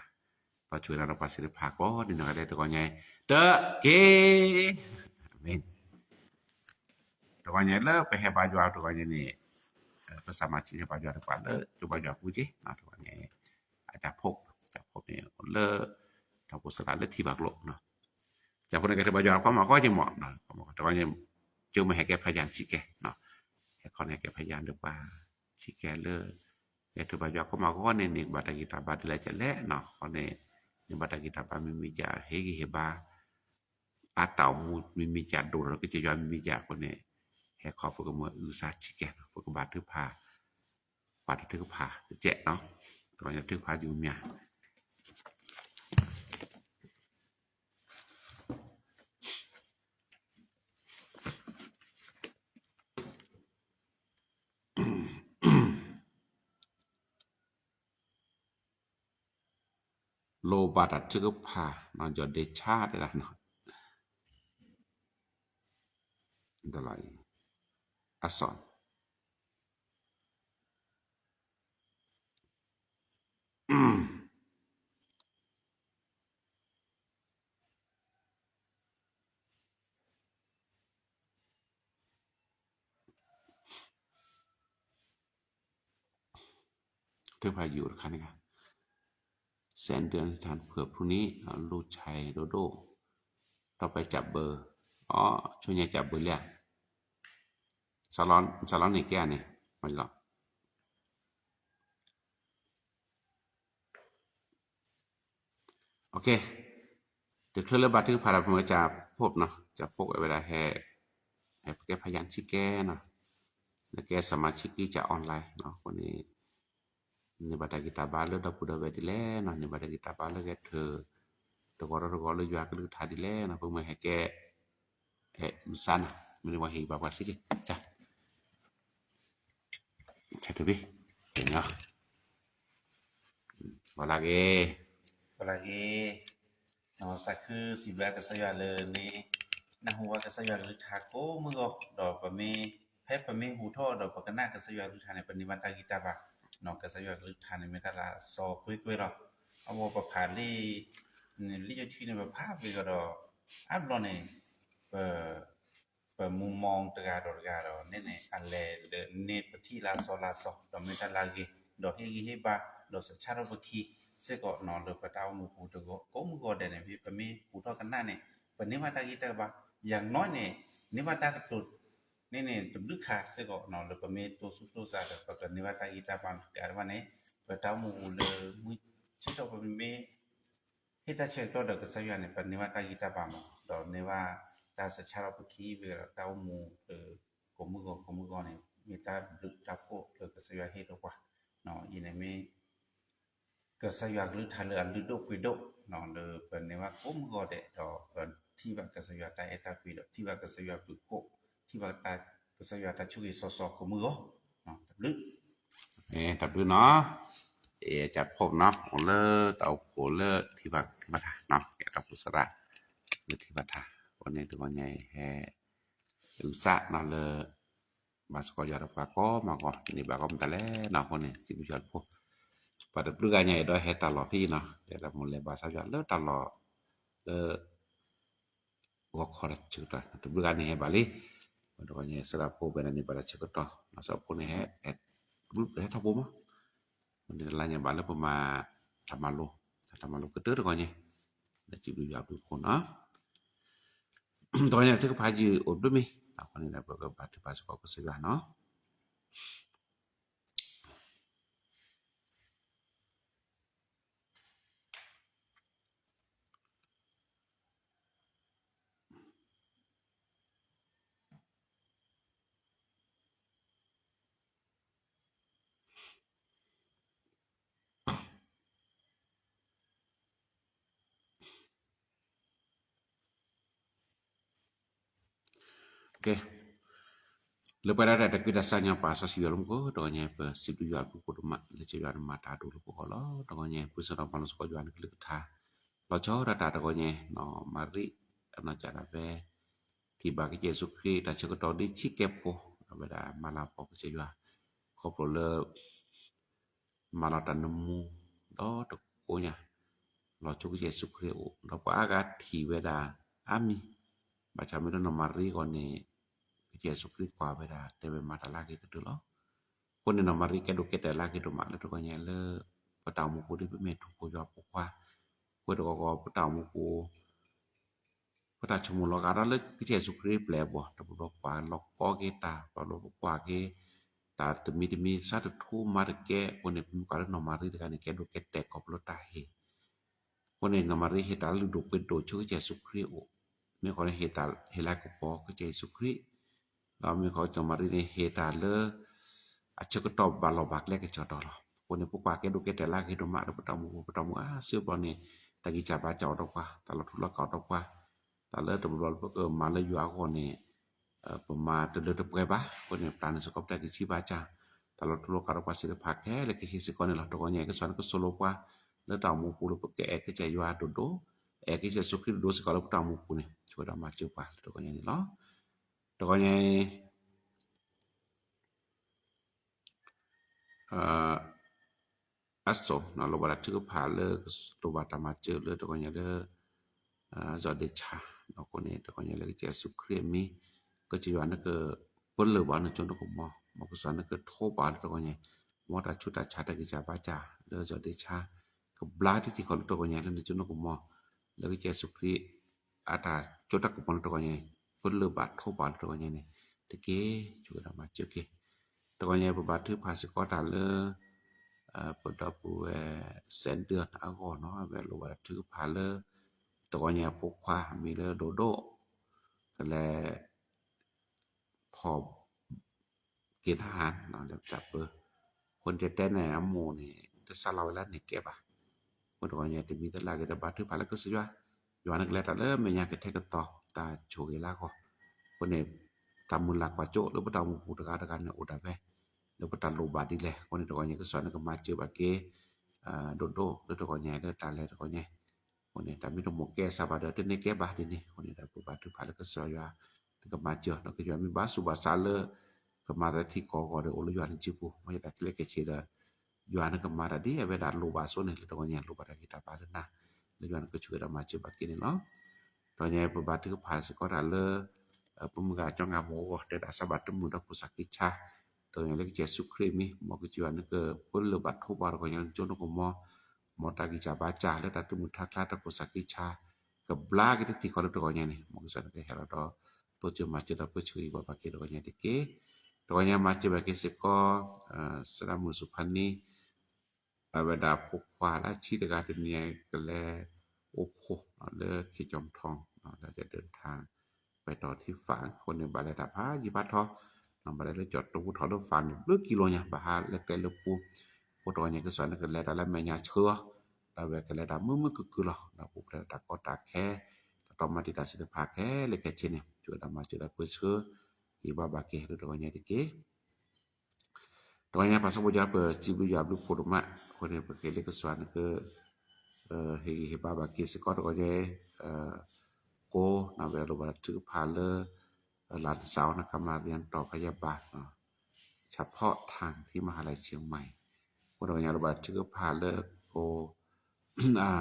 ပှၤဆိၣ်ဂ့ၤဒီးပှၤစံးတဖၣ်ကိးဒ်နီၢ်ဂၤဒဲးတဂီၤညါအံၤ တက့ၢ်. အၤမ့ၣ်. တဂီၤညါလၢပဟဲဘါယွၤတဂီၤညါန့ၣ် ပစၢ်မၤဆံးန့ၢ်ဘါယွၤတကပၤလၢ ကၠိဘါယွၤပူၤက့ၤ တဂီၤညါ အကၠၢ်ဖိ, ကၠၢ်ဖိန့ၣ် လၢ ဒီးဖိစရၣ်လၢထံဘၣ်ကျိ, ကၠၢ်ဖိန့ၣ် ကဲထီၣ်ဘါယွၤကီမးကီက့ၤမး, တဂီၤညါ ကၠိမ့ၢ်ဟဲကဲဖးယၢ်ဆံးကဲ, ဟဲခီန့ၣ်ဟဲကဲဖးယၢ်ဒီးပှၤဆံးကဲလၢ ကဲထီၣ်ဘါယွၤကီမးကီန့ၣ်န့ၣ် ကဘၣ်တၢ်ဂံၢ်တၢ်ဘါဒ်လဲၣ်ကလဲၣ်နီၤ, အဃိန့ၣ် န့ၣ်ဘၣ်တၢ်ဂံၢ်တၢ်ဘါမံၤမံၤကၢ် ဟ့ၣ်ဂံၢ်ဟ့ၣ်ဘါ အတၢ်အိၣ်မူမံၤမံၤကၢ်ဒိၣ်ဒီးကစၢ်ယွၤမံၤမံၤကၢ်အဃိန့ၣ် ဟဲခီပကမၤအုၣ်သးဆံးကဲနီၤ, ပကဘၣ်ထုကဖၣ် ပှၤတထုကဖၣ်တကဲးနီၤ, တဂီၤညါထုကဖၣ်ယုၢ်မၠၣ် လိၣ်ဘၣ်တၢ်ထုကဖၣ်နီၤ, ယီၢ်ဒ့ဆါတဲဒၣ်နီၤ, ဒီးလီၤအံၤ အစီၣ် ထုကဖၣ်ယိာ်တခါန့ၣ်, แสนเดือนอธิษฐานเผื่อพรุ่งนี้ ลูกชายโดโด้ ต่อไปจับเบอร์ อ๋อ ช่วงนี้จับเบอร์แล้ว စးလီန့ၣ်ကဲန့ၣ် မ့ၢ်လီၤ တချုးလၢဘါထုကဖၣ်ဒီး ပမ့ၢ်ကၠၢ်ဖိနီၤ, ကၠၢ်ဖိဝဲဒၣ်ဟဲ ဟဲပကဲဖးယၢ်ဆံးကဲနီၤ, နကဲစမၤဆံးကဲကၠၢ် online နီၤ, အဃိန့ၣ် န့ၢ်ဘၣ်တၢ်ဂံၢ်တၢ်ဘါလၢဒီပုၢ်ဒီဝဲၢ်ဒ်လဲၣ်နီၤ, န့ၢ်ဘၣ်တၢ်ဂံၢ်တၢ်ဘါလၢဂဲၤထၢၣ် တဂီၤဒီးတဂီၤလၢယွၤကလုၢ်ကထါဒ်လဲၣ်နီၤ, ပမ့ၢ်ဟဲကဲ မုၢ်ဆါနီၤ, မ့ၢ်န့ၣ်ပှၤဟ့ၣ်ဘၣ်ပှၤစ့ၢ်ကီး, ဆၢထၢၣ်ဘၣ်, ပှၤလၢဂ့ၤ, ပှၤလၢဂ့ၤ, စးခုစံးဘျုးကစၢ်ယွၤလၢန့ၣ် နၢ်ဟူဘၣ်ကစၢ်ယွၤကလုၢ်ကထါကိးမုၢ်ဂီၤ, ဒီးပမ့ၢ် ဖဲပမ့ၢ်ဟူးထီၣ်ဒီးပကနၣ်ကစၢ်ယွၤကလုၢ်ကထါန့ၣ် ပန့ၢ်ဘၣ်တၢ်ဂံၢ်တၢ်ဘါ, ကစၢ်ယွၤကလုၢ်ကထါန့ၣ်မ့ၢ်တၢ်လၢအစီကွ့ကွ့လီၤ. အဝဲပဖးလံ လံာ်ယိၤထံန့ၣ် ပဖးဝံၤကဒီး အါဘျီန့ၣ် ပ ပမူမီတဂၤဒီးတဂၤဒီး န့ၣ်န့ၣ် အလဲၤလၢန့ၣ်ပထံၣ်လၢအစီလၢအစီ ဒီးမ့ၢ်တၢ်လၢအဂ့ၤ ဒီးဟ့ၣ်ဂံၢ်ဟ့ၣ်ဘါ ဒီးစးဆါထီၣ်ပခံ စ့ၢ်ကီးနီၤ လၢပတၢ်အိၣ်မူပူၤတဂီၤ ကိးမုၢ်ဂီၤဒဲးန့ၣ် ဖဲပမ့ၢ်ဟူးထီၣ်ကနၣ်န့ၣ် ပန့ၢ်ဘၣ်တၢ်ဂံၢ်တၢ်ဘါ ယၤနီၢ်န့ၣ် န့ၢ်ဘၣ်တၢ်ကတိၤ န့ၣ်န့ၣ် တဘျုးခါစ့ၢ်ကီးနီၤ လၢပမ့ၢ်တိစူၢ်တိစါဒီး ပကန့ၢ်ဘၣ်တၢ်ဂံၢ်တၢ်ဘါ ကးတဘၣ်န့ၣ် ပတၢ်အိၣ်မူပူၤလၢမုၢ်ဆ့ၣ်ထီၣ်ပမ့မ့ၢ် ဟ့ၣ်တၢ်ဆၢကတီၢ်ဒီးကစၢ်ယွၤန့ၣ် ပန့ၢ်ဘၣ်တၢ်ဂံၢ်တၢ်ဘါမး ဒီးန့ၢ်ဘၣ်တၢ်စးဆါထီၣ်ပခံ ဝဲဒီးတၢ်အိၣ်မူလၢ ကိးမုၢ်ဂီၤကိးမုၢ်ဂီၤန့ၣ် မ့ၢ်တၢ်ဘျုးတၢ်ဖှိၣ်လၢကစၢ်ယွၤဟ့ၣ်လီၤပှၤ အံၤန့ၣ်မ့ၢ် ကစၢ်ယွၤကလုၢ်ကထါလၢအလုၢ်ဒိၣ်ပှ့ၤဒိၣ် လၢပန့ၢ်ဘၣ်ကိးမုၢ်ဂီၤဒဲး ဒီးပထံၣ်ဘၣ်ကစၢ်ယွၤတၢ်အဲၣ်တၢ်ကွံဒီး ထံၣ်ဘၣ်ကစၢ်ယွၤဘျုးဖှိၣ် ထံၣ်ဘၣ်ကစၢ်ယွၤတၢ်ဆိၣ်ဂ့ၤစီစီကိးမုၢ်ဂီၤ တဘျုး တဘျုးနီၤ အကၠၢ်ဖိနီၤ အိၣ်လၢတၢ်အိၣ်ဖှိၣ်လၢထံၣ်ဘၣ်ထံၣ်ဘၣ်ထါနီၤ ကဲတၢ်အိၣ်ဖှိၣ်စရၣ် လၢထံၣ်ဘၣ်ထါ အဃိန့ၣ်တဂီၤညါအံၤဟဲ အုၣ်စးနီၤလၢ ဘၣ်စ့ၢ်ကီးယွၤဒီးပှၤကိးမၤဂီၤ န့ၢ်ဘၣ်ကီးမတၤလဲၣ်နီၤ. အဃိန့ၣ် စံးဘျုးယွၤတဖိ, ပှၤတဘျုးဂၤညါအံၤဒီးဟဲတၢ်လီၢ်ဖဲအံၤနီၤ တဲဒၣ်မိၢ်လဲၤဘၣ်ဆၣ်ယွၤလၢတၢ်လီၢ် လၢ ဂီၤခီတၢ်ဆၢကတီၢ် တဘျုးဂၤန့ၣ်ဟဲဘၣ်လံ, တဂီၤညါစရၢဖိဝဲဒၣ်န့ၣ်ဘၣ်တၢ်ဆၢကတီၢ် မၤစၢၤဖိန့ၣ် ဟဲထီၣ်ဖိမး, မ့ၢ်တလါညါဘၣ်လၢပမၤတၢ်မၤလိ, တၢ်မၤလိကတၢၢ်တဂီၤညါ, လၢစံးဘျုးယွၤဘျုးဖိနီၤ, တဂီၤညါထုကဖၣ်ယုၢ်အိၣ်ဘျုးမံၤ, အဃိန့ၣ်ဒီးပကဘါထုကဖၣ်စ့ၢ်ကီးကစၢ်ယွၤနီၤ. Okay, လၢပှဲၤဒၣ်တၢ်တကွံတၢ်စၢ်ညါပာ်စီဆှံယွၤလၢမူခိၣ် တဂီၤညါ ပစံးဘျုးယွၤဘျုးဖှိၣ်ဒိၣ်မး လၢကစၢ်ယွၤန့ၣ်မၤတၢ်ဒိၣ်လၢပဂီၢ်လီၤ. တဂီၤညါ ပစံးထီၣ်ပာ်လီၤစ့ၢ်ကီးယွၤန့ၣ်ကလုၢ်ကထါ လီၤဆီဒၣ်တၢ်တဂီၤညါ နီၢ်မၤရံ အနီၢ်ကစၢ်ဒၣ်ဝဲ ထံၣ်ဘၣ်ကစၢ်ယ့ၣ်ၡူးခရံာ် တၢ်ဆၢကတီၢ်ဒ်ဆံးကဲဖိ အဝဲဒၣ်မၤလၤကပီၤကစၢ်ယွၤ ခီဖျိလၢ မၤလီၤတၢ်နၢမူ ဒီးတကိးညါ လီၤဆိကစၢ်ယ့ၣ်ၡူးခရံာ်အအိၣ် ဒီးပှၤအါဂၤထံၣ်ဝဲဒၣ်အါမံၤ, ဘၣ်ဆၣ်မ့ၢ်လၢနီၢ်မၤရံအဂီၢ်န့ၣ် ကစၢ်ယ့ၣ်ၡူးခရံာ်ကွၢ်ဝဲဒၣ် တဲဝဲမၤတၢ်လၢအဂ့ၤကတၢၢ်လီၤ. အဃိန့ၣ် နီၢ်မၤရံကဲဒိၣ်ကဲတဲာ်လၢအဂ့ၤဒိၣ်မးလၢတဂီၤညါလၢ ပတၢ်အိၣ်မူပူၤဒ်ပမ့ၢ်ထူၣ်ဖိယွၤဖိခွါ, အဃိတဂီၤဂီၤ ပတၢ်အိၣ်မူပူၤ ပတၢ်ဆိကမိၣ်လီၤဂာ်ဒီးလၢကစၢ်ယ့ၣ်ၡူးခရံာ်ပျဲၢ်အဘီၣ် တဘျီဘျီပကွၢ်လီၤကီက့ၤတၢ် တဘျီဘျီပကွၢ်က့ၤ တၢ်တမံၤတမံၤ ဆါတထူမၤတကဲ အဃိန့ၣ် ပမ့ၢ်ကွၢ်လၢနီၢ်မၤရံတဂၤန့ၣ် ကဲဒိၣ်ကဲတဲာ်ခီဖျိတၢ်ဟ့ၣ် အဃိန့ၣ် နီၢ်မၤရံဟ့ၣ်တၢ်လုၢ်ဒိၣ်ပှ့ၤဒိၣ်ဆိကစၢ်ယ့ၣ်ၡူးခရံာ်အအိၣ်, မ့ၢ်ဃီန့ၣ်ဟ့ၣ်တၢ်ဟ့ၣ်လၤကပီၤကစၢ်ယ့ၣ်ၡူးခရံာ်, ဒီးမ့ၢ်ဃီနီၢ်မၤရံန့ၣ် ဟ့ၣ်တၢ်လၢ အဆၢကတီၢ်ဘၣ်လီၢ်ဘၣ်ကျဲကစီၤတီၤလီၤ. အဃိန့ၣ် ပကွၢ်ကဲဒိၣ်ကဲတဲာ်လၢအဂ့ၤဒိၣ်မးလၢပတၢ်အိၣ်မူပူၤ ပတၢ်အိၣ်မူအါစုအါဘျီန့ၣ် တၢ်ဂံၢ်စၢ်ဘါစၢ်အိၣ်ဒီးပှၤ တၢ်လီၤထူလီၤကးအိၣ်ဒီးပှၤ, တၢ်လၢတဘျီဘျီလၢပမၤလၢယွၤအဂီၢ်န့ၣ် ပမၤတလၢတပှဲၤဘၣ်, အဃိန့ၣ် ပတၢ်န့ၣ်စ့ၢ်ကီးပတၢ်ဂံၢ်စၢ်ဘါစၢ်, တၢ်လီၤထူလီၤကးဒီးပှၤသ့ၣ်တဖၣ်ခဲလၢာ်ခဲဆ့စ့ၢ်ကီးန့ၣ်လီၤ. တဂီၤညါ ကစၢ်ယွၤန့ၣ်ကသိၣ်လိပှၤ လၢတၢ်အိၣ်မူပူၤလၢပကအဲၣ်ကစၢ်ယွၤဒိၣ်ဒိၣ်, အဲၣ်ကစၢ်ယ့ၣ်ၡူးခရံာ်ဒိၣ်ဒိၣ်စ့ၢ်ကီးလၢပတၢ်အိၣ်မူပူၤန့ၣ် ဆိၣ်ဝဲဒၣ်မၤစၢၤပှၤလၢတဂီၤညါန့ၣ်လီၤ. တဂီၤညါအံၤ အစိၣ် လိၣ်ဘၣ်တၢ်ထုကဖၣ်လၢ လိၣ်ဘၣ်တၢ်မၤစၢၤလၢတဂီၤညါလၢ စီၤဒ့ဆါ, အဃိန့ၣ် တဂီၤညါလၢကစၢ်ယ့ၣ်ၡူးခရံာ်အမံၤ ကစၢ်ယွၤန့ၣ်ကပၢလၢၢ်ဘၣ်နကၠိနကမီၤ, မ်ကစၢ်န့ၣ်ကထိးဘၣ်လၢတဂီၤညါ, မ်တၢ်ဆူးတၢ်ဆါတၢ်ဂံၢ်စၢ်ဘါစၢ်လၢစီၤဒ့ဆါ ကဘျါတံၢ်တံၢ်ဃီလၢတဂီၤညါလၢနကၠိနကမီၤ, လၢကစၢ်ယ့ၣ်ၡူးခရံာ် အတၢ်ကၠိတၢ်ကမီၤလၢတဂီၤညါ, ပၢလၢၢ်ဘၣ်ထိးဘၣ်လၢတဂီၤညါန့ၣ် တက့ၢ်. ဆိၣ်ဝဲဒၣ်မၤစၢၤက့ၤ, တဂီၤညါပဘါထုကဖၣ်စ့ၢ်ကီးတၢ်လၢ ပဒီပုၢ်ဝဲၢ် စဲးဒၢၣ် အဂီၢ်နီၤ, အဝဲလိၣ်ဘၣ်တၢ်ထုကဖၣ်လၢ တဂီၤညါအဖိခွါမံၤလၢဒိၣ်ဒိၣ် ကလဲၤ ဖီၣ် က့ၤတၢ်ဟး လၢပတၢ်ပၢ, အဃိန့ၣ်တဲတဲန့ၣ် အမိၢ်န့ၣ် တစးလီၤဝဲလၢန့ၣ်ကဲဘၣ်. အဃိတဂီၤညါတမံၤတလၢ်ဂ့ၤဒီးဘါထုကဖၣ်လၢကစၢ်ယွၤ, ယွၤန့ၣ်ကလဲၤတၢ်လၢမဲာ်ညါကထဲကသီ တၢ်ဆိၣ်ဂ့ၤလၢအဂီၢ်, အဃိန့ၣ် တၢ်မုၢ်လၢ်ကွၢ်စိလၢပတၢ်အိၣ်မူပူၤတဂၤတဂၤန့ၣ်အိၣ်ဒၣ်ဝဲ လၢပတၢ်လိၣ်ဘၣ်ဒ်လဲၣ်, အဃိန့ၣ်တဂီၤညါကစၢ်န့ၣ်ကမၤစၢၤဘၣ်က့ၤ ဒိၣ်ဒိၣ်လၢတဂီၤညါလၢတၢ်လဲၤတဂီၤညါ အဃိန့ၣ် တၢ်မ့ၢ်တမိၣ်ကဲစၢ်ဘၣ်ဒီး တန့ၢ်ကဲဘၣ်ဒ်န့ၣ်, အဃိန့ၣ်ဒီးပဘါထုကဖၣ်လၢကစၢ်ယွၤ နကမၤစၢၤ ဒီးကစၢ်ယွၤမ့ၢ်ဘၣ်ဆူးဘၣ်ဆါလၢ ကမၤတၢ်ထံကီၢ်အဂီၢ်ဒီးအိၣ်လၢယွၤနစုပူၤ, မ့ၢ်ယတၢ်ခဲလၢာ်ခဲဆ့ဒီး ယွၤနကမၤတၢ်ဒ်အဝဲဒၣ်လိၣ်ဘၣ်အသိးန့ၣ် လၢတဂီၤညါလိၣ်ဘၣ်တၢ်ဂံၢ်တၢ်ဘါလၢနၤ, လၢယွၤနကဆိၣ်ဂ့ၤဒီးမၤစၢၤဘၣ်က့ၤန့ၣ်လီၤ. တဂီၤညါပဘါထုကဖၣ်စ့ၢ်ကီးတၢ်လၢ ပမုၢ်ဂၤကၠီငါမူအဂီၢ် တဲဒၣ်စၢ်ဘၣ်တမုာ်ဒီးခိၣ်စၢ်ခံဆါ, တဂီၤညါလၢကစၢ်ယ့ၣ်ၡူးခရံာ်မံၤ မ်ကစၢ်ယွၤနကပၢလၢၢ်ဘၣ်ထိးဘၣ်တဂီၤညါလၢနကၠိနကမီၤ, မ်တၢ်ဂံၢ်စၢ်ဘါစၢ်လၢတၢ်သူၣ်မုာ်သးကျါတၢ်ခိၣ်စၢ်ခံဆါ ကဘျါက့ၤတထံၣ်ဃီလၢတဂီၤညါန့ၣ် မ်ကစၢ်ယွၤနကဟဲလီၤဒီး သိစၢၤမၤစၢၤဒီးပၢဆှၢဂံၢ်ဘါဘၣ်က့ၤတဂီၤညါတက့ၢ်. တဂီၤညါမၤစၢၤဘၣ်က့ၤစ့ၢ်ကီး စဒၣ်မုၣ်စူၤဖါနံ အဝဲဒၣ်ဖိခွါလၢအဆံးတဂၤတနံၤအံၤ ကလဲၤအိၣ်ဖှိၣ်လၢခ့ၣ်ကၠီၣ်ထီ လၢကဒၢၣ်ထါ ပဲၤတီၤထံဖး အဃိန့ၣ် ဘၣ်လဲၤတၢ်ဖးယံာ်ဖးထီ ဘၣ်လဲၤလၢကၠီၣ်တဝူထီၣ်လၢဖးန့ၣ် ဘျုးကံလိာ်ညါ ဘၣ်ဟးလၢကျဲလၢပူၤ အဃိတဂီၤညါကစၢ်န့ၣ်ကလဲၤတၢ်လၢမဲာ်ညါဆှၢအီၤ ဒီးအဝဲကလဲၤတၢ်မုာ်မုာ်ခုၣ်ခုၣ်လီၤ. ဒီးပူၤဖျဲးတၢ်ကီတၢ်ခဲ တၢ်တီမၤတံာ်တာ်သ့ၣ်တဖၣ်ခဲလၢာ်ခဲဆ့န့ၣ် ဆိၣ်ဝဲဒၣ်မၤစၢၤဒီးပၢဆှၢ ဂံၢ်ဘါဘၣ်က့ၤလၢတဂီၤညါတက့ၢ်. တဂီၤညါပၢ်စီၤဘိၣ်ကၠီ ပစံးဘျုးယွၤဘျုးဖှိၣ်ဒိၣ်မး အဃိန့ၣ် ပဃ့လၢကစၢ်န့ၣ်က ဟ့ၣ်ဂံၢ်ဟ့ၣ်ဘါဘၣ်က့ၤစ့ၢ်ကီးတဂီၤညါ ကိးနီၢ်ဝဲဒၣ်လိၣ်ဘၣ်တၢ်ထုကဖၣ်လၢ လၢတစးအီၤန့ၣ် ကမၤရံယါတီၢ်ဖးယါဘၣ် တၢ်ဖီၣ်ထၣ်ထံမဟါလဲၣ်ဆ့မံၤ, အဃိဒီးပှၤကညီလိၣ်ဘၣ်တၢ်ထုကဖၣ်လၢကိ အလံၤ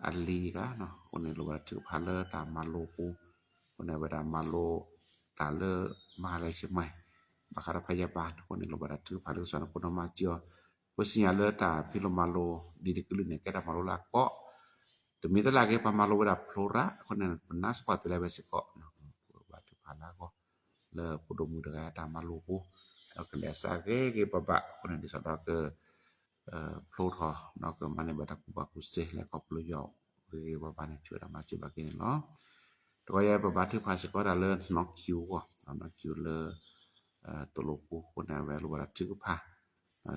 ဂၤနီၤ, အဃိန့ၣ် လိၣ်ဘၣ်တၢ်ထုကဖၣ်လၢတၢ်မၤလိပူၤ, အဃိန့ၣ် အဝဲဒၣ်မၤလိတၢ်လၢမဟါလဲၣ်ဆ့မံၤ, ဘၣ်ဃးဒီးဖဲယဘၣ် အဃိန့ၣ် လိၣ်ဘၣ်တၢ်ထုကဖၣ်လၢကစၢ်နဖိနီၢ်မၤစၢၤအီၤ, ပစံၣ်ညီၣ်လၢတၢ်ဖံးလိမၤလိ ဒ်တကလုာ်န့ၣ် ကဲတၢ်မၤလိလၢအကီး, တမံၤတလၢ်က့ၤ ပှၤမၤလိဝဲဒၣ်ဖျိရၣ်, အဃိန့ၣ် ပနၢ်စ့ၢ်ကီးတလဲဝဲစ့ၢ်ကီး, လိၣ်ဘၣ်ထုကဖၣ်လၢအဂီၢ်, လၢဖိဒိၣ်မုၣ်တဂၤအတၢ်မၤလိပူၤ, ဒီးကလဲၤစးဂ့ၤဂ့ၤဘၣ်ဘၣ်, အဃိန့ၣ် ဒ်သိးဒီးက ဖျိထီၣ် ဒီးကမၤန့ၢ်ဘၣ်တၢ်ကူၣ်ဘၣ်ကူၣ်သ့လၢခီဖျိယွၤဂ့ၤဂ့ၤဘၣ်ဘၣ်န့ၣ် ဆၢဝဲဒၣ်မၤစၢၤဘၣ်က့ၤန့ၣ်လီၤ. တဂီၤယဲ ပဘါထုကဖၣ်စ့ၢ်ကီးဒၣ်လၢနီၢ်ခံအဂီၢ်, နီၢ်ခံလၢ သိၣ်လိပူၤအဃိန့ၣ် အဝဲလိၣ်ဘၣ်တၢ်ထုကဖၣ်,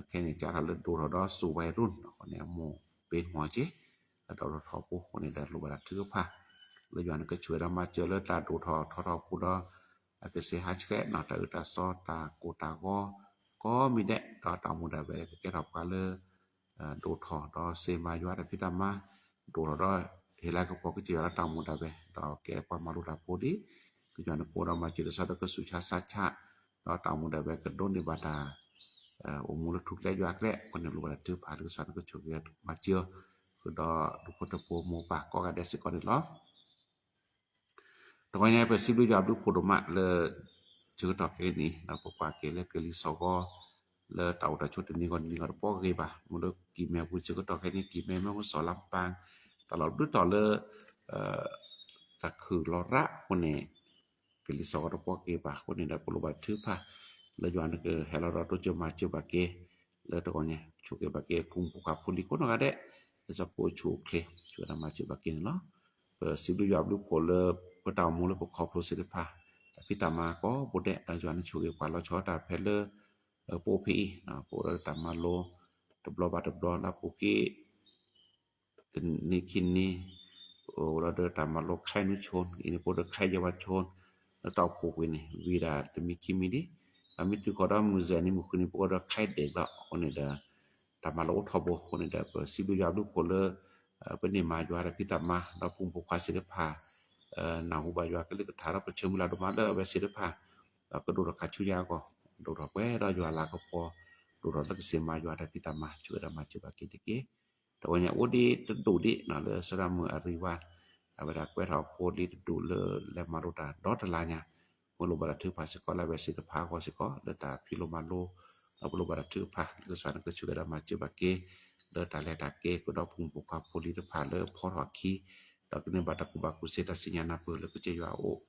ခဲအံၤန့ၣ် ကးထီၣ်လၢဒိၣ်ထီၣ်ဒီးစိၤဝဲရူၣ်အဃိန့ၣ် အမိၢ်ပ့ၤနွံက့ၤ ဒီးဒိၣ်ထီၣ်ဖိအဃိန့ၣ်ဒီး လိၣ်ဘၣ်တၢ်ထုကဖၣ် လၢယွၤန့ၣ်ကဆိၣ်ဂ့ၤဒီးမၤစၢၤလၢတၢ်ဒိၣ်ထီၣ်ထီထီၣ်အပူၤဒီး အကစ့ဟးဆှဲးနီၤ တၢ်အၢတၢ်သီ တၢ်ကိၢ်တၢ်ဂီၤ ကိးမံၤဒဲး ဒီးတၢ်အိၣ်မူဒၣ်ဝဲကကဲထီၣ်ပှၤလၢ ဒိၣ်ထီၣ်ဒီးစ့မၤယွၤတၢ်ဖံးတၢ်မၤ, ဒိၣ်ထီၣ်ဒီးဟ့ၣ်လၤကပီၤကစၢ်ယွၤလၢတၢ်အိၣ်မူဒၣ်ဝဲ ဒီးကဲပှၤမၤလိတၢ်ဖိဒ် ကစၢ်ယွၤန့ၣ်ကအိၣ်ဒီးမၤစၢၤဒီးစးဒီးကဆူးဆါဆါဆါ, ဒီးတၢ်အိၣ်မူဒၣ်ဝဲကဒိးန့ၢ်ဘၣ်တၢ် အိၣ်မူလၢထူကျဲယွၤကျဲအဃိန့ၣ် လိၣ်ဘၣ်တၢ်ထုကဖၣ်လၢကစၢ်န့ၣ်ကဆိၣ်ဂ့ၤမၤစၢၤ ဃုာ်ဒီးဒူၣ်ဖိထၢဖိမိၢ်ပၢ်ကိးဂၤဒဲးစ့ၢ်ကီးန့ၣ်လီၤ. တဂီၤညါ ပစံးဘျုးယွၤဘျုးဖှိၣ်ဒိၣ်မးလၢ ဆၢကတီၢ်ခဲအံၤန့ၣ် ဒီးပကွၢ်က့ၤလၢကလံၤစိးကီး လၢတၢ်အိၣ်တၢ်ဆိးတနံၤဂီၢ်တနံၤဂီၢ်တပီၢ်ဂ့ၤဘၣ် မ့ၢ်လၢကံၢ်မဲပူၤဆၢကတီၢ်ခဲအံၤန့ၣ် ကံၢ်မဲမ့ၢ်အိၣ်စီၤလါပၢ် တၢ်လီၢ်ဘျုးတီၤလၢ တၢ်ခုၣ်လီၤရၣ်အဃိန့ၣ် ကလံၤစိးကီးတပီၢ်ဂ့ၤဘၣ်အဃိန့ၣ်ဒီး ပလိၣ်ဘၣ်ထုကဖၣ် လၢယွၤန့ၣ်ကဟဲလီၤဒီးတိစၢၤမၤစၢၤဘၣ်က့ၤ လၢတဂီၤညါ ဆိၣ်ဂ့ၤဘၣ်က့ၤဖိမုၣ်ဖိခွါဖိလံၤကိးနီၢ်ဂၤဒဲး လၢစီၤဖိဆူၣ်အိၣ်ချ့ ဆိၣ်ဝဲဒၣ်မၤစၢၤဘၣ်က့ၤန့ၣ်လီၤ. ပစံးဘျုးယွၤဘျုးဖှိၣ်လၢ ပတၢ်အိၣ်မူလၢပခီဖျိသ့ၣ်တဖၣ် တၢ်ဖံးတၢ်မၤကိးဘိဒဲး ဒီးယွၤန့ၣ်ဆိၣ်ဂ့ၤပှၤလီၤဆီဒၣ်တၢ်ဖဲလၢ ပအိၣ်ဖဲအံၤ ပအိၣ်ဒီးတၢ်မၤလိ တဘျီဘၣ်တဘျီလၢပူၤက့ၤ တနံၤခံနံၤ အိၣ်ဒီးတၢ်မၤလိခဲနွံဆိ အံၤန့ၣ် ပအိၣ်ဒီးခဲယဲၢ်ဝါဆိ လၢတၢ်အိၣ်ဖှိၣ်ပူၤန့ၣ် ဝံၤဒၣ်တမံၤခံမံၤဒံး ဒီးမ့ၢ်တုၤဃီၤဒီးမုၢ်စဲးနံၤမုၢ်ဃုနံၤ ပအိၣ်ဒီးခဲဒဲးဘျီအဃိန့ၣ်ဒီး တၢ်မၤလိအိၣ်ထီဘိအဃိန့ၣ်ဒီး ပစံးဘျုးယွၤဘျုးဖှိၣ်လၢ ပန့ၢ်မၤယွၤတၢ်ဖံးတၢ်မၤ ဒီးဖိမုၣ်ဖိခွါသ့ၣ်တဖၣ် နၢ်ဟူဘၣ်ယွၤကလုၢ်ကထါဒီးပဆၢမုၢ်လၢ်ဒိၣ်မးလၢအဝဲသ့ၣ်တဖၣ် ဒီးကဒိၣ်ထီၣ်ခါဆူညါအဂီၢ် ဒိၣ်ထီၣ်ပှဲၤဒီးယွၤလၤကပီၤ ဒိၣ်ထီၣ်လၢကစ့မၤယွၤတၢ်ဖံးတၢ်မၤ ဆိၣ်ဝဲဒၣ်မၤစၢၤဘၣ်က့ၤတက့ၢ်. တဂီၤညါအိၣ်ဒံးတဒူၣ်ဒံးလၢစရၣ်မုၣ်အရံဝါ အဝဲဒၣ်ကွဲးထီၣ်ဖိဒံးတဒူၣ်လၢလဲၤမၤလိတၢ်ဒီတလါညါ ပလိၣ်ဘၣ်တၢ်ထုကဖၣ်စ့ၢ်ကီးလၢအဝဲသ့ၣ်တဖၣ်အဂီၢ်စ့ၢ်ကီး လၢတၢ်ဖံးလိမၤလိ ဒီးပလိၣ်ဘၣ်တၢ်ထုကဖၣ် လၢကစၢ်န့ၣ်ကဆိၣ်ဂ့ၤဒီးမၤစၢၤဘၣ်က့ၤ လၢတၢ်လဲၤတၢ်က့ၤ ဃုာ်ဒီးဖိမုၣ်ဖိခွါဖိလံၤတဖၣ်လၢဖီထီၣ်အခံ ဒီးကန့ၢ်ဘၣ်တၢ်ကူၣ်ဘၣ်ကူၣ်သ့တၢ်စံၣ်ညီၣ်နၢ်ပၢၢ်လၢကစၢ်ယွၤအအိၣ်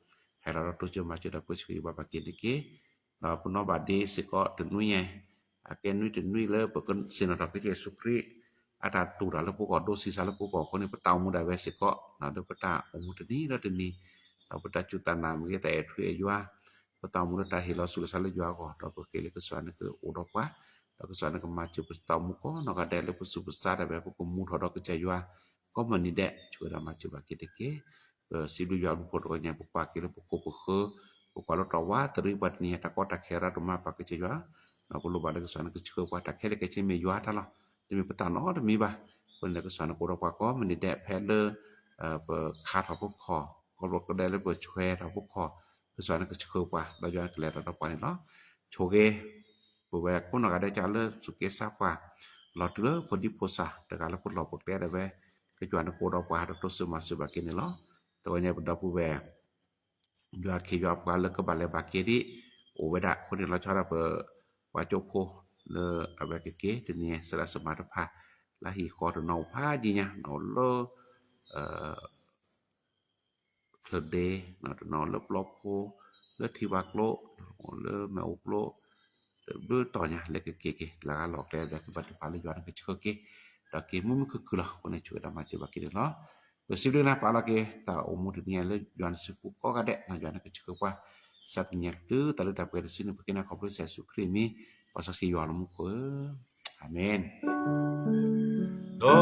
ဟဲလီၤဒီးတိစၢၤမၤစၢၤဒီးပှၤဆိၣ်ဂ့ၤဘၣ်ဘၣ်က့ၤန့ၣ်တက့ၢ်. ဒီးပနီၣ်ဘၣ်ဒ့စ့ၢ်ကီးတနွံညါ အကဲနွံတနွံလၢပကဆ့ၣ်နီၤထီၣ်ကစၢ်ယ့ၣ်ၡူးခရံာ် အတၢ်တူၢ်တၢ်လၢပဂီၢ် ဒိးဆံးစၢ်လၢပဂီၢ်အဃိန့ၣ် ပတၢ်အိၣ်မူဒၣ်ဝဲစ့ၢ်ကီး လၢပတၢ်အိၣ်မူတနံၤဒီးတနံၤ ဒီးပတၢ်စူၢ်တၢ်နာ်မ့ၢ်ဂ့ၤ တၢ်အဲၣ်ထူအဲၣ်ယွၤ ပတၢ်အိၣ်မူလၢတၢ်ဟ့ၣ်လီၤဆူးလီၤစှၤလၢယွၤအဂီၢ် ဒီးပဃ့လၢကစၢ်န့ၣ်ကအိၣ်ဒီးပှၤ ဒီးကစၢ်န့ၣ်ကမၤစၢၤပတၢ်အိၣ်မူကိးနီၢ်ဂၤဒဲးလၢပသူၣ်ပသးဒၣ်ဝဲ ပကမူထီၣ်ဒီးကစၢ်ယွၤ ကိးမုၢ်နံၤဒဲး ဆိၣ်ဝဲဒၣ်မၤစၢၤဘၣ်က့ၤတက့ၢ်. ပစံးဘျုးယွၤဘျုးဖှိၣ်တဂီၤညါ ပကွၢ်က့ၤလၢပခိၣ်ပဃၢၤ ပကွၢ်လၢတၢ်ဝးတရံးပှၤတနံၤ တၢ်ကီတၢ်ခဲရၤဒိၣ်မး ပာ်ကစၢ်ယွၤ ဒီးပလိၣ်ဘၣ်လၢကစၢ်န့ၣ်ကဆှၢပှၤ တၢ်ခဲလၢာ်ခဲဆ့မ့ၢ်ယွၤတၢ်လီၤ တမ့ၢ်ပတၢ်နီတမံၤဘၣ်. အဃိန့ၣ်ဒီးကစၢ်န့ၣ်ကအိၣ်ဒီးပှၤကိးမုၢ်နံၤဒဲး ဖဲလၢ ပခါထီၣ်ဖိခီၣ် ကီၢ်ပူၤကဒဲလၢပဆွဲထီၣ်ဖိခီၣ် ကစၢ်န့ၣ်ကဆှၢပှၤ ဒီးယွၤန့ၣ်ကလဲၤဒီးပှၤန့ၣ်လီၤ. ဆိၣ်ဂ့ၤ ပဝဲကိးနီၢ်ဂၤဒဲးကလၢစူၢ်က့ၤစၢ်ပှၤ လီၤတုၤလၢဖိဒံဖိသၣ် တဂၤလၢပလီၢ်ပကျဲဒၣ်ဝဲ ကစၢ်န့ၣ်ကအိၣ်ဒီးပှၤဒီးတိစၢၤမၤစၢၤဘၣ်က့ၤန့ၣ်လီၤ. တဂီၤညါပဒီပုၢ်ဝဲၢ် ယွၤခ့ယွၤပှၤလၢကဘၣ်လဲၤဘၣ်က့ၤဒံး အိၣ်ဝဲဒၣ်အဃိန့ၣ် လီၤဆီဒၣ်ပ ပှၤကၠိဖိ လၢအဝဲကက့ၤတနံၤ စရၣ်စမၤတဖၣ် လၢဟံၣ်ဃီတနီၤအိၣ်ဖးယံၤညါ အိၣ်လၢ ချၢၣ်ဒ့ တနီၤလၢပျီဖိ လၢထံဝါကျိ အိၣ်လၢမဲာ်အိၣ်ကျိ တဘျုးတီၤညါ လဲၤကက့ၤက့ၤ လၢဂၤလီၤကျဲဒီး ကဘၣ်ထုကဖၣ်လၢယွၤန့ၣ်ကဆှၢက့ၤ ဒီးက့ၤမုာ်မုာ်ခုၣ်ခုၣ်လီၤ. အဃိန့ၣ် ဆိၣ်ဝဲဒၣ်မၤစၢၤဘၣ်က့ၤန့ၣ်လီၤ. ပစံးဘျုးနၤပာ်လီၤက့ၤ တၢ်အိၣ်မူတနံၤညါလၢယွၤန့ၣ်စုပူၤကိးဂၤဒဲး ယွၤန့ၣ်ကဆှၢပှၤ စးတနံၤညါတုၤတၢ်လၢတၢ်ပှဲၤတစုန့ၣ် ပဃ့နၤခီဖျိကစၢ်ယ့ၣ်ၡူးခရံာ်အမံၤ ပှၤစီဆှံယွၤလၢမူခိၣ်ဧၢ အၤမ့ၣ်. ဒိ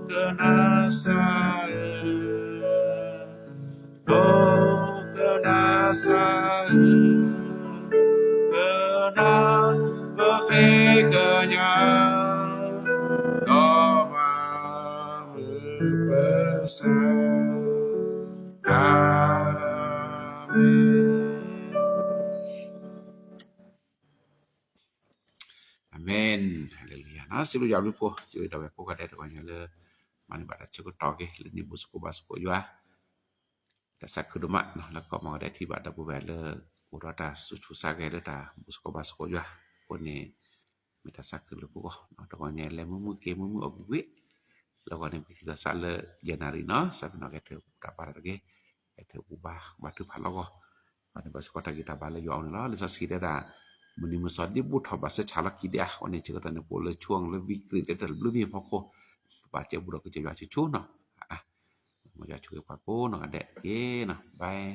ကနၣ်စၢ်ဧၢ, ဒိကနၣ်စၢ်ဧၢ, ကနၣ်ပဃ့ကညး, ဒီးမၤမုာ်ပစၢ်, အၤမ့ၣ်. စံးဘျုးယွၤဘျုးဖှိၣ် ယွၤဒီပုၢ်ဝဲၢ်ကိးဂၤဒဲးတဂီၤညါလၢ မၤန့ၢ်ဘၣ်တၢ်ဆၢကတီၢ်က့ၤ လၢန့ၣ်ဘူၣ်သကိးဘါသကိးယွၤ တၢ်သးခုဒိၣ်မး လၢကီၢ်မီၢ်ကဒဲထံၣ်ဘၣ်ဒီပုၢ်ဝဲၢ်လၢ အိၣ်ဒီးတၢ်သူၣ်ဆူၣ်သးဂဲၤလၢတၢ်ဘူၣ်သကိးဘါသကိးယွၤအဃိန့ၣ် မ့ၢ်တၢ်သးခုလၢပဂီၢ် တဂီၤညါလဲၤမုာ်မုာ်က့ၤမုာ်မုာ်အီၣ်ကွံာ်ကွံာ် လၢဂီၢ်န့ၣ် ပကသးစးလၢယဲၢ်နၣ်ရံၣ်နီၤ စးဖဲနီၣ်ကဲထၢၣ်တၢ်ဘါတၢ်တဂ့ၤ ကဲထၢၣ်ဘူၣ်ဘါဘါထုကဖၣ်လီၤဂီၢ် အဃိန့ၣ် ပစ့ၢ်ကီးတၢ်ဂံၢ်တၢ်ဘါလၢယွၤအအိၣ်န့ၣ်လီၤ လံာ်စီဆှံတဲဒၣ် မုၢ်နံၤမုၢ်သီဒ့ဘူၣ်ထီၣ်ဘၣ်စဲးဆၣ်လီၤကံၤဒဲး အဃိန့ၣ် ဆၢကတီၢ်န့ၣ် ပအိၣ်လၢဆူလၢဝံကရံၣ်လၢတၢ်ဘျုးမ့ၢ်ဖီခိၣ် ပဘၣ်ကဲဘူးဒီးကစၢ်ယွၤဆူၣ်ဆူၣ်နီၤ မ်ယွၤဆိၣ်ဂ့ၤပှၤကိးနီၢ်ဂၤဒဲးတက့ၢ်နီၤ bye